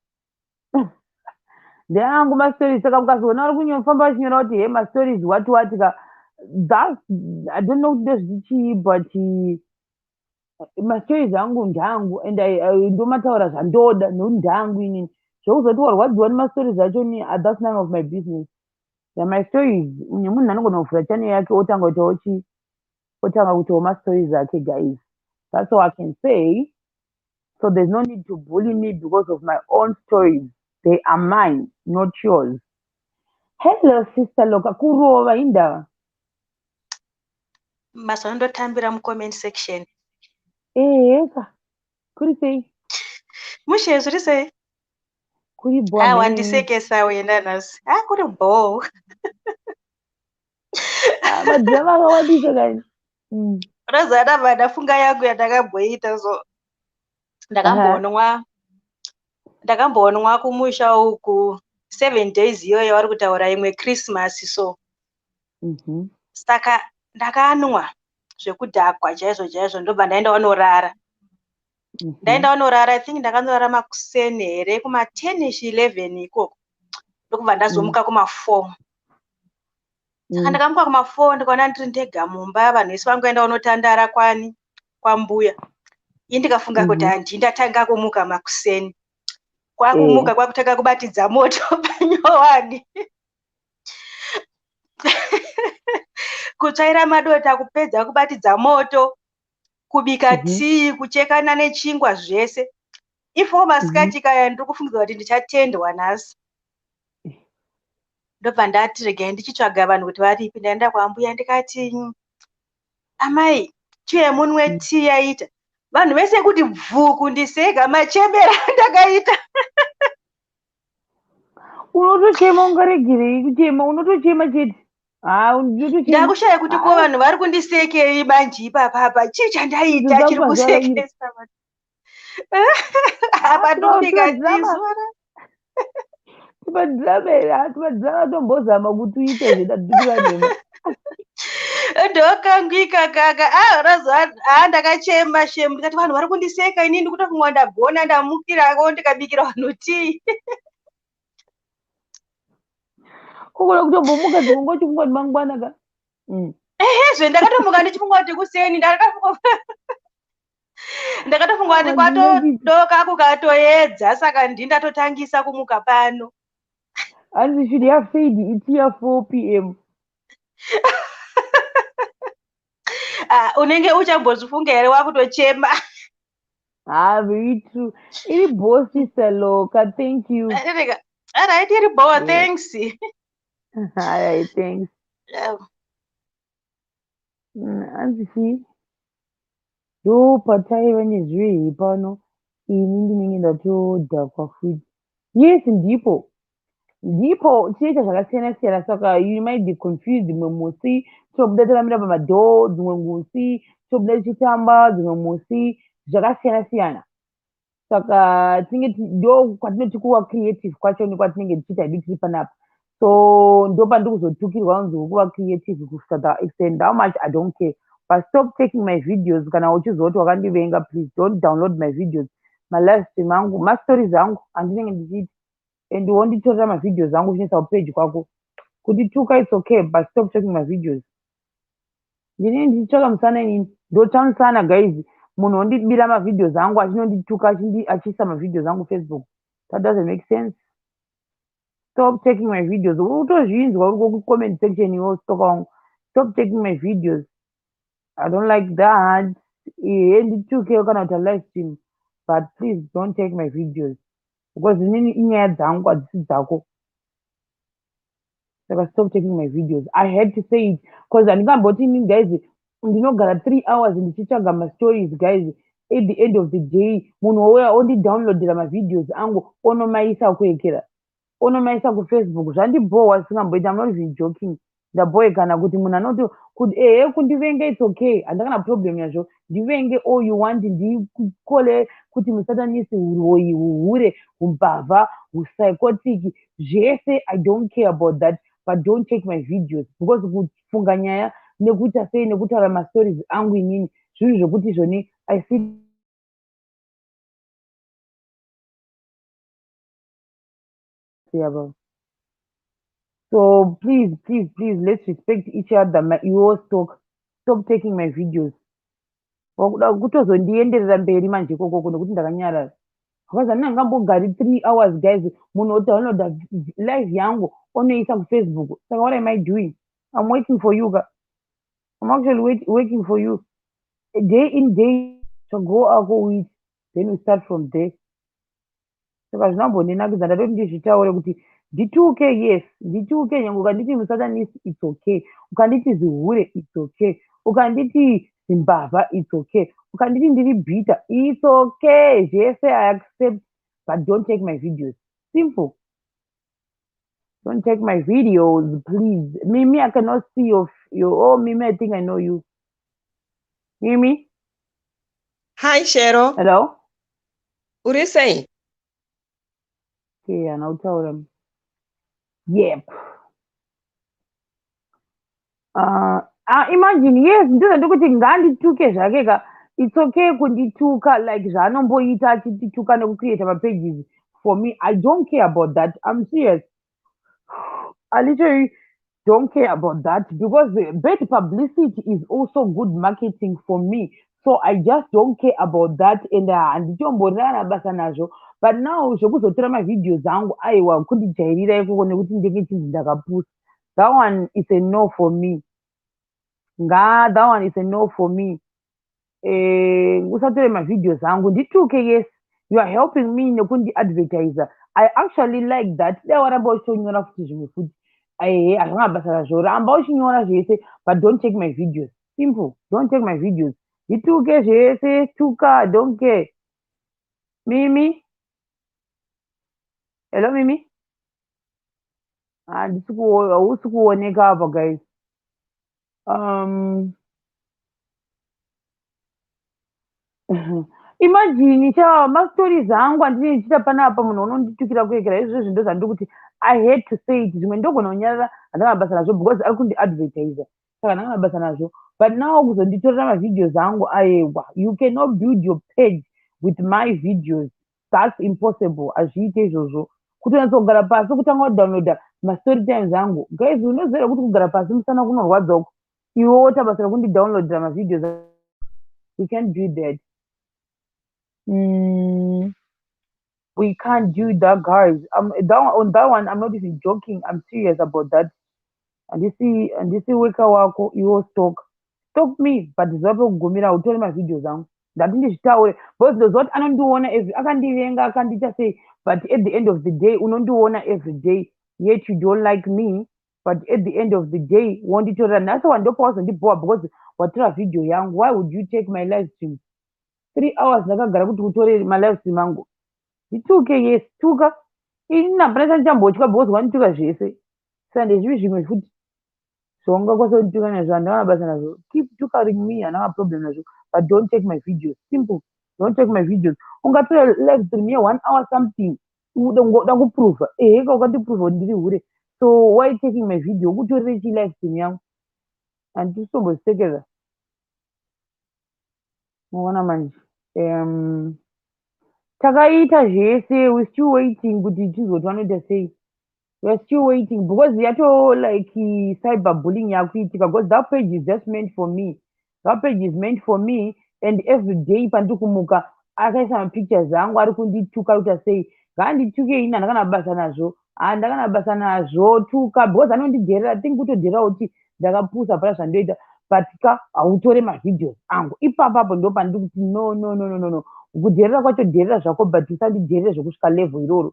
Ndeangu mastories. Saka mukazoona vari kunyofamba vachinyora kuti he, mastories what what ka, that's, I don't know kuti ndezvichii, but mastories angu ndeangu and ndomataura zvandoda nekuti ndeangu inini. Zvokuzoti warwadziwa nemastories acho ni, that's none of my business. They're my stories. Nemunhu anogona kuvhura channel yake, otanga kuitawo chi, otanga kuitawo mastories ake guys. That's all I can say. So there's no need to bully me because of my own stories. They are mine, not yours. Hello, Sister Loka. Kurova indava? Mazuva ndotambira mucomment section. Eheka, kuri sei? Mushe, zviri sei? Kuri bho. Ah, wandisekesa wena nhasi. Ah, kuri bho. Ah, madhirama akawandisa kani. Unoziva, ndabva ndafunga yangu yandakamboita. So ndakambonwa kumusha uku 7 days iyoyo vari kutaura imwe Christmas so. Saka ndakanwa zvekudhakwa chaizvo chaizvo, ndobva ndaenda wanorara. Ndaenda wanorara, I think ndakanorara makuseni here, kuma10ish, 11 ikoko, ndokubva ndazomuka kuma4. Saka ndakamuka kuma4, ndikaona ndiri ndega mumba. Vanhu vese vangoenda vanotandara kwani, kwambuya. Ini ndikafunga kuti handi ndatanga kumuka makuseni, kwakumuka kwakutanga kubatidza moto panyowani, kutsvaira madota, kupedza kubatidza moto, kubika tii, kuchekana nechingwa, zvese ifo masikati kaya. Ndiri kufungidza kuti ndichatendwa nhasi. Ndobva ndati regai ndichitsvaga vanhu kuti varipi. Ndaenda kwambuya, ndikati, "Amai, chiuye munwe tii." Yaita vanhu vese kuti bvu kundiseka, machemera ndakaita. Unotochema, ungaregerei kuchema? Unotochema chete. Ha, unotochema. Ndakushaya kuti ko vanhu vari kundisekei manje ipapapa? Chii chandaita chiri Zvakuvanzwa. kusekesa vanhu apa? Ndobika tii zuva Tumadhirama here? Ha, tumadhirama tombozama kuti uite zvedadikira nhema. Ndokangwika kaka. Ah, razuva, ah, ndakachema shame. Ndikati vanhu vari kundiseka, inini ndikutofunga ndagona, ndamukirako, ndikabikira vanhu tii. Kugona kutombomuka dzimwe nguva uchifunga kuti mangwana ka. Ehezve, ndakatomuka ndichifunga kuti kuseni, ndakatofunga kuti kwatodoka, kukatoedza, saka ndindatotangisa kumuka pano. Hanzi should have said it's here 4 p.m. Ah, unenge uchambozvifunga here wakutochema? Ah, very true. Iri bho, Sister Loka. Thank you. Alright, iri bho. Thanks. Alright, thanks. Hanzi chii? Ndo pataiva nezvirehe pano, ini ndinenge ndatodhakwa futi. Yes, ndipo. Ndipo tinoita zvakasiyana siyana, saka you might be confused. Dzimwe musi tobuda takamira pamadhoo, dzimwe musi tobuda tichitamba, dzimwe musi zvakasiyana siyana. Saka tinenge ndo kwatinoti kuva creative kwacho nekwatinenge tichiita hedu tiri panapa. So ndo pandiri kuzotukirwa kunzi kuva creative kusvika the extent. How much I don't care. But stop taking my videos. Kana uchizoti wakandivenga, please don't download my videos. Malive stream angu, mastories angu andinenge ndichiita, and wonditorera mavideos angu uchiisa kupage kwako. Kundituka, it's okay, but stop taking my videos. Ndinenge ndichitsvaka musana, inini ndotsva musana, guys. Munhu wondibira mavideos angu, achinondituka, achiisa mavideos angu Facebook. That doesn't make sense. Stop taking my videos. Uri kutozvinzwa uri kucomment section iwo, stalker wangu. Stop taking my videos. I don't like that. Ehe, ndituke kana kuti live stream, but please don't take my videos, because inini inyaya dzangu, hadzisi dzako. Saka stop taking my videos. I had to say it because handingamboti inini, guys, ndinogara 3 hours ndichitsvaga mastories, guys. At the end of the day, munhu wouya ondidownloadera mavideos angu, onomaisa kuekera, onomaisa kuFacebook. Zvandibhowa zvisingamboiti. I'm not even joking. Ndabhoekana kuti munhu anoti kuti ehe, kundivenga, it's okay, handakana problem yazvo. Ndivenge all you want, ndikole kuti musatanisi, uroyi, uhure, umbavha, upsychotic, zvese, I don't care about that, but don't take my videos, because kufunga nyaya nekuita sei nekutaura mastories angu inini, zvinhu zvokuti zvoni I see about. So please, please, please, let's respect each other. My iwo stalker, stop taking my videos. Wakuda kutozondienderera mberi manje ikokoko nekuti ndakanyarara, because handina ngambogari 3 hours, guys. Munhu odownloada live yangu, onoisa kuFacebook. Saka what am I doing? I'm waiting for you ka. I'm actually working for you day in day to go ako uite, then we start from there. Saka zvinambondinakidza, ndatoti ndizvitaure kuti ndituke. Yes, ndituke. Nyange ukanditi musatanisi, it's okay. Ukanditi zihure, it's okay. Ukanditi zimbavha, it's okay. Ukanditi ndiri bitter, it's okay. Zvese I accept, but don't take my videos. Simple. Don't take my videos, please. Mimi, I cannot see your, oh, Mimi, I think I know you, Mimi. Hi, Shero. Hello. Uri sei? Okay, anautaura. Yep. Imagine, yes, ndizvo ndikuti ngandituke zvake ka. It's okay kundituka, like zvaanomboita achitituka nekucreata mapages for me. I don't care about that. I'm serious. I literally don't care about that, because bad publicity is also good marketing for me. So I just don't care about that, and handitomborina kana basa nazvo. But now zvekuzotora mavideos angu, aiwa, kundijairira ikoko nekuti ndenge chinzi ndakapusa. That one is a no for me. Nga that one is a no for me. Usatore mavideos angu. Ndituke, yes, you are helping me nekundiadvertisa. I actually like that. Dai waramba uchitonyora futi zvimwe futi, ehe, hazvina basa razvo. Ramba uchinyora zvese, but don't take my videos. Simple. Don't take my videos. Ndituke zvese, tuka, don't care. Mimi, hello, Mimi. Handisi, hausi kuoneka apa, guys. Imagine cha mastories angu andinenge ndichiita panapa, munhu unonditukira kuekera izvozvo. Ndo zvandiri kuti I hate to say it. Zvimwe ndogona kunyarara, handina basa nazvo, because ari kundiadvertisa, saka ndangana basa nazvo. But now kuzonditorera mavideos angu, aiwa, you cannot build your page with my videos. That's impossible. Hazviite izvozvo. Kutonyatsogara pasi kutanga kudownloada Mastory times angu, guys, unoziva kuti kugara pasi musana kunorwadza uko. Iwe wota basa rekundidownloadira mavideos. We can't do that. We can't do that, guys. On that one, I'm not even joking. I'm serious about that. Handisi weka wako iwo. Stalk me, but ziva pekugumira. Utore mavideos angu. Ndati ndizvitaure because ndoziva kuti anondiona every, akandivenga, akandiita sei, but at the end of the day unondiona every day, yet you don't like me. But at the end of the day wonditorera. Nhasi wandopa wazondibhowa because watora vhidhiyo yangu. Why would you take my live stream? 3 hours ndakagara kuti utore malive stream angu. Ndituke, yes, tuka. Ini hapana chandichambotya because wandituka zvese. Saka ndezvivi zvimwe futi zvaungakwanisa kundituka nazvo? Handina basa nazvo. Keep tukaring me, handina problem nazvo, but don't take my videos. Simple, don't take my videos. Ungatora live stream ye1 hour something, uda kuprova eheka, ukandiprova kuti ndiri hure. So why taking my video? Ukutorere chi live stream yangu? Handisitombozisekeza. Unoona manje, takaita zvese. We still waiting kuti tizoti vanoita sei. We are still waiting because yato like cyber bullying yakuitika, because that page is just meant for me. That page is meant for me, and every day pandiri kumuka akaisa mapictures angu, ari kundituka. Kuita sei? Ngaandituke, ini handakana basa nazvo, handakana basa nazvo. Tuka because anondidherera. Think kutodherera kuti ndakapusa pana zvandoita, but ka hautore mavideos angu. Ipapapo ndo pandiri kuti no, no, no, no, no, no. Kudherera kwacho, dherera zvako, but usandidherere zvekusvika level iroro.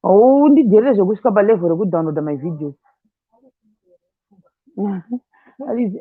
Undidherere zvekusvika palevel rekudownloada my videos.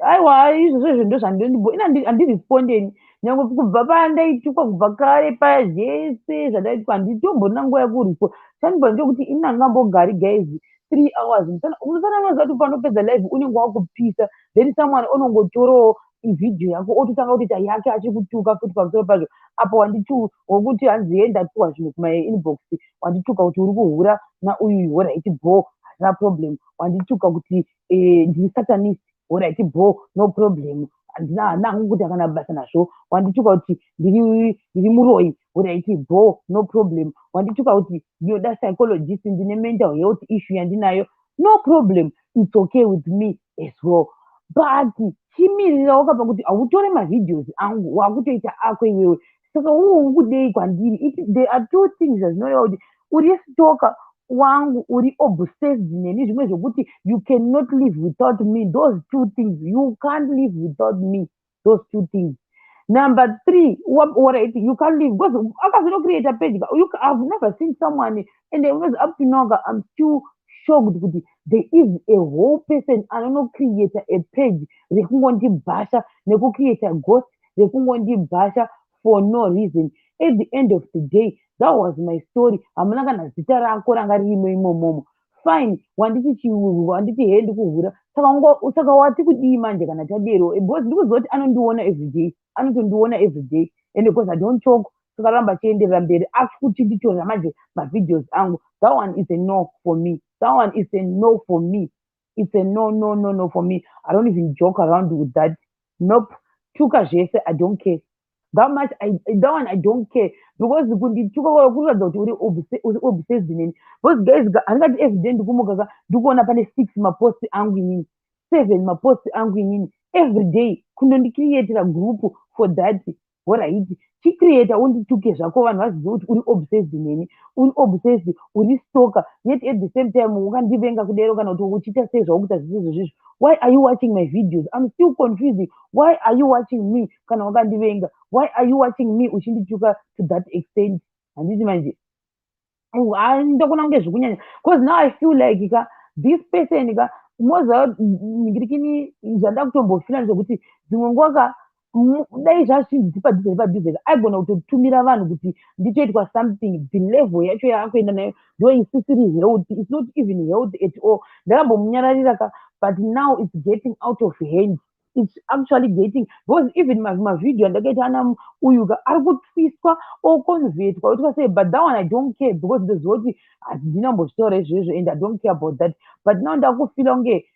Aiwa, izvozvo izvo ndo zvandondibo. Ina handirespondeni nyange kubva pandaitukwa, kubva kare paya, zvese zvandaitwa, handitomborina nguva yekuresponda. Chandibva ndechekuti ini handingambogari, guys, 3 hours. Musana unoziva kuti panopedza live unenge wakupisa, then someone onongotorawo vhidhiyo yako, ototanga kutoita yake achikutuka futi. Pamusoro pazvo apo wanditu wokuti hanzi ye ndatuka zvinhu kumainbox. Wandituka kuti uri kuhura nauyu. Alright, bo, hazina problem. Wandituka kuti ndiri satanist. Alright, bo, no problem. Handina hangu kuti akana basa nazvo. Wandituka kuti ndiri muroyi. Alright, bo, no problem. Wandituka kuti ndinoda psychologist, ndine mental health issue yandinayo. No problem, it's okay with me as well, but chimirira wakabva kuti hautore mavideos angu, wakutoita ako iwewe. Saka uwo ukudei kwandiri? There are two things zvinoreva kuti uri stalker wangu, uri obsessed neni, zvimwe zvokuti you cannot live without me. Those two things, you can't live without me, those two things. Number three, alright, you can't live because akazonocreata page. I've never seen someone, and up to now I'm still shocked kuti there is a whole person anonocreata a page rekungondibhasha, nekucreata ghost rekungondibhasha for no reason. At the end of the day, that was my story. Hamuna kana zita rako ranga ririmo imomomo. Fine, wanditi chiuru, wanditi he ndikuhura. Saka wati kudii manje kana tadero? Because ndikuziva kuti anondiona everyday, anotondiona everyday, and because I don't talk, saka ramba achienderera mberi akuti manje mavideos angu. That one is a no for me. That one is a no for me. It's a no, no, no, no for me. I don't even joke around with that. Nope. Tuka zvese, I don't care that much. That one I don't care because kundituka kuratidza kuti uri obsessed neni. Because guys, handingati everyday ndikumuka ka ndikuona pane six mapost angu inini, seven mapost angu inini everyday. Kundondicreatira group for that? Alright, chicreata undituke zvako, vanhu vazive kuti uri obsessed neni, uri obsessed, uri stalker. Yet at the same time ungandivenga kudero kana kuti uchiita sei zvakuita zvisizvo zvizvo. Why are you watching my videos? I'm still confusing. Why are you watching me kana wakandivenga? Why are you watching me uchindituka to that extent? Handiti manje ndokona kunge zvikunyanya, because now I feel like ka this person ka moziva ngirikini. Zvanda kutombofila ndezvekuti dzimwe nguva ka dai zvazvinzi padhuze nepadhuze ka aigona kutotumira vanhu kuti nditoitwa something. The level yacho yaakuenda nayo ndo isisiri healthy. It's not even healthy at all. Ndakambomunyararira ka, but now it's getting out of hand. It's actually getting, because even mavhidhiyo andakaita ana uyu ka ari kutwiswa, oconvertwa, oitwa sei. But that one I don't care because ndoziva kuti handina kumbozvitaura izvozvo and I don't care about that. But now ndakufila kunge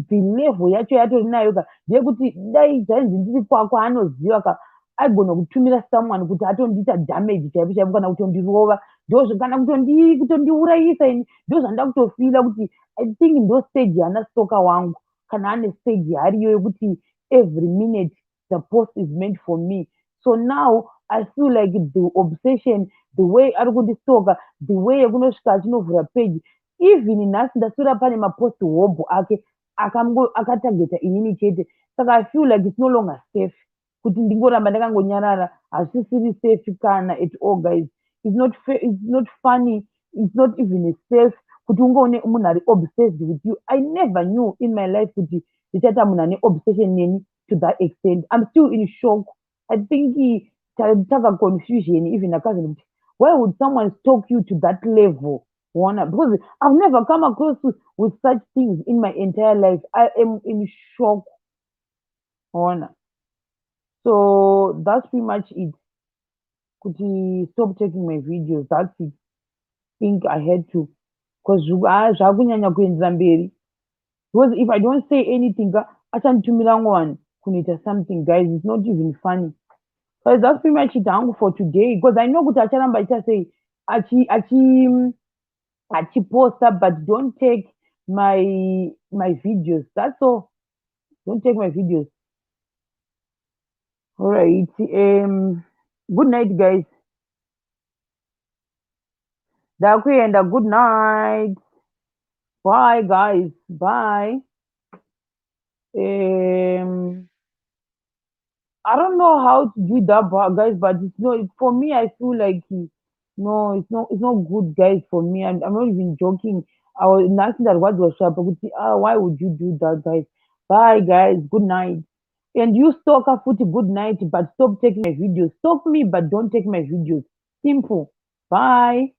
the level yacho yatori nayo ka ndeyekuti dai zvainzi ndiri kwako, anoziva ka, aigona kutumira someone kuti atondiita damage chaipo chaipo kana kutondirova. Ndo kana kutondiurayisa ini, ndo zvandida kutofeela kuti I think ndo stage yaana stalker wangu, kana ane stage yaariyo yekuti every minute the post is meant for me. So now I feel like the obsession, the way ari kundistalka, the way yekunosvika achinovhura page, even nhasi ndaswera pane mapost hobho ake akatageta inini chete. Saka I feel like it's no longer safe kuti ndingoramba ndakangonyarara. Hazvisisiri safe kana at all, guys. It's not funny, it's not even safe kuti ungoone munhu ari obsessed with you. I never knew in my life kuti ndichaita munhu ane obsession neni to that extent. I'm still in shock. I think taka confusion even akazini kuti why would someone stalk you to that level, wona? Because I've never come across with such things in my entire life. I am in shock, wona. So that's pretty much it, kuti stop taking my videos. That's it. Think I had to, because zvakunyanya kuendera mberi, because if I don't say anything, achanditumira vanhu kunoita something. Guys, it's not even funny. But that's pretty much it hangu for today, because I know kuti acharamba achiita sei, achiposta, but don't take my videos. That's all. Don't take my videos. All right, good night, guys. Ndakuenda. Good night. Bye, guys. Bye. I don't know how to do that, guys, but it's not for me. I feel like, no, it's not good, guys. For me, I'm not even joking. I was nhasi ndarwadziwa svapa kuti, ah, why would you do that, guys? Bye, guys. Good night. And you stalker futi, good night, but stop taking my videos. Stop me, but don't take my videos. Simple. Bye.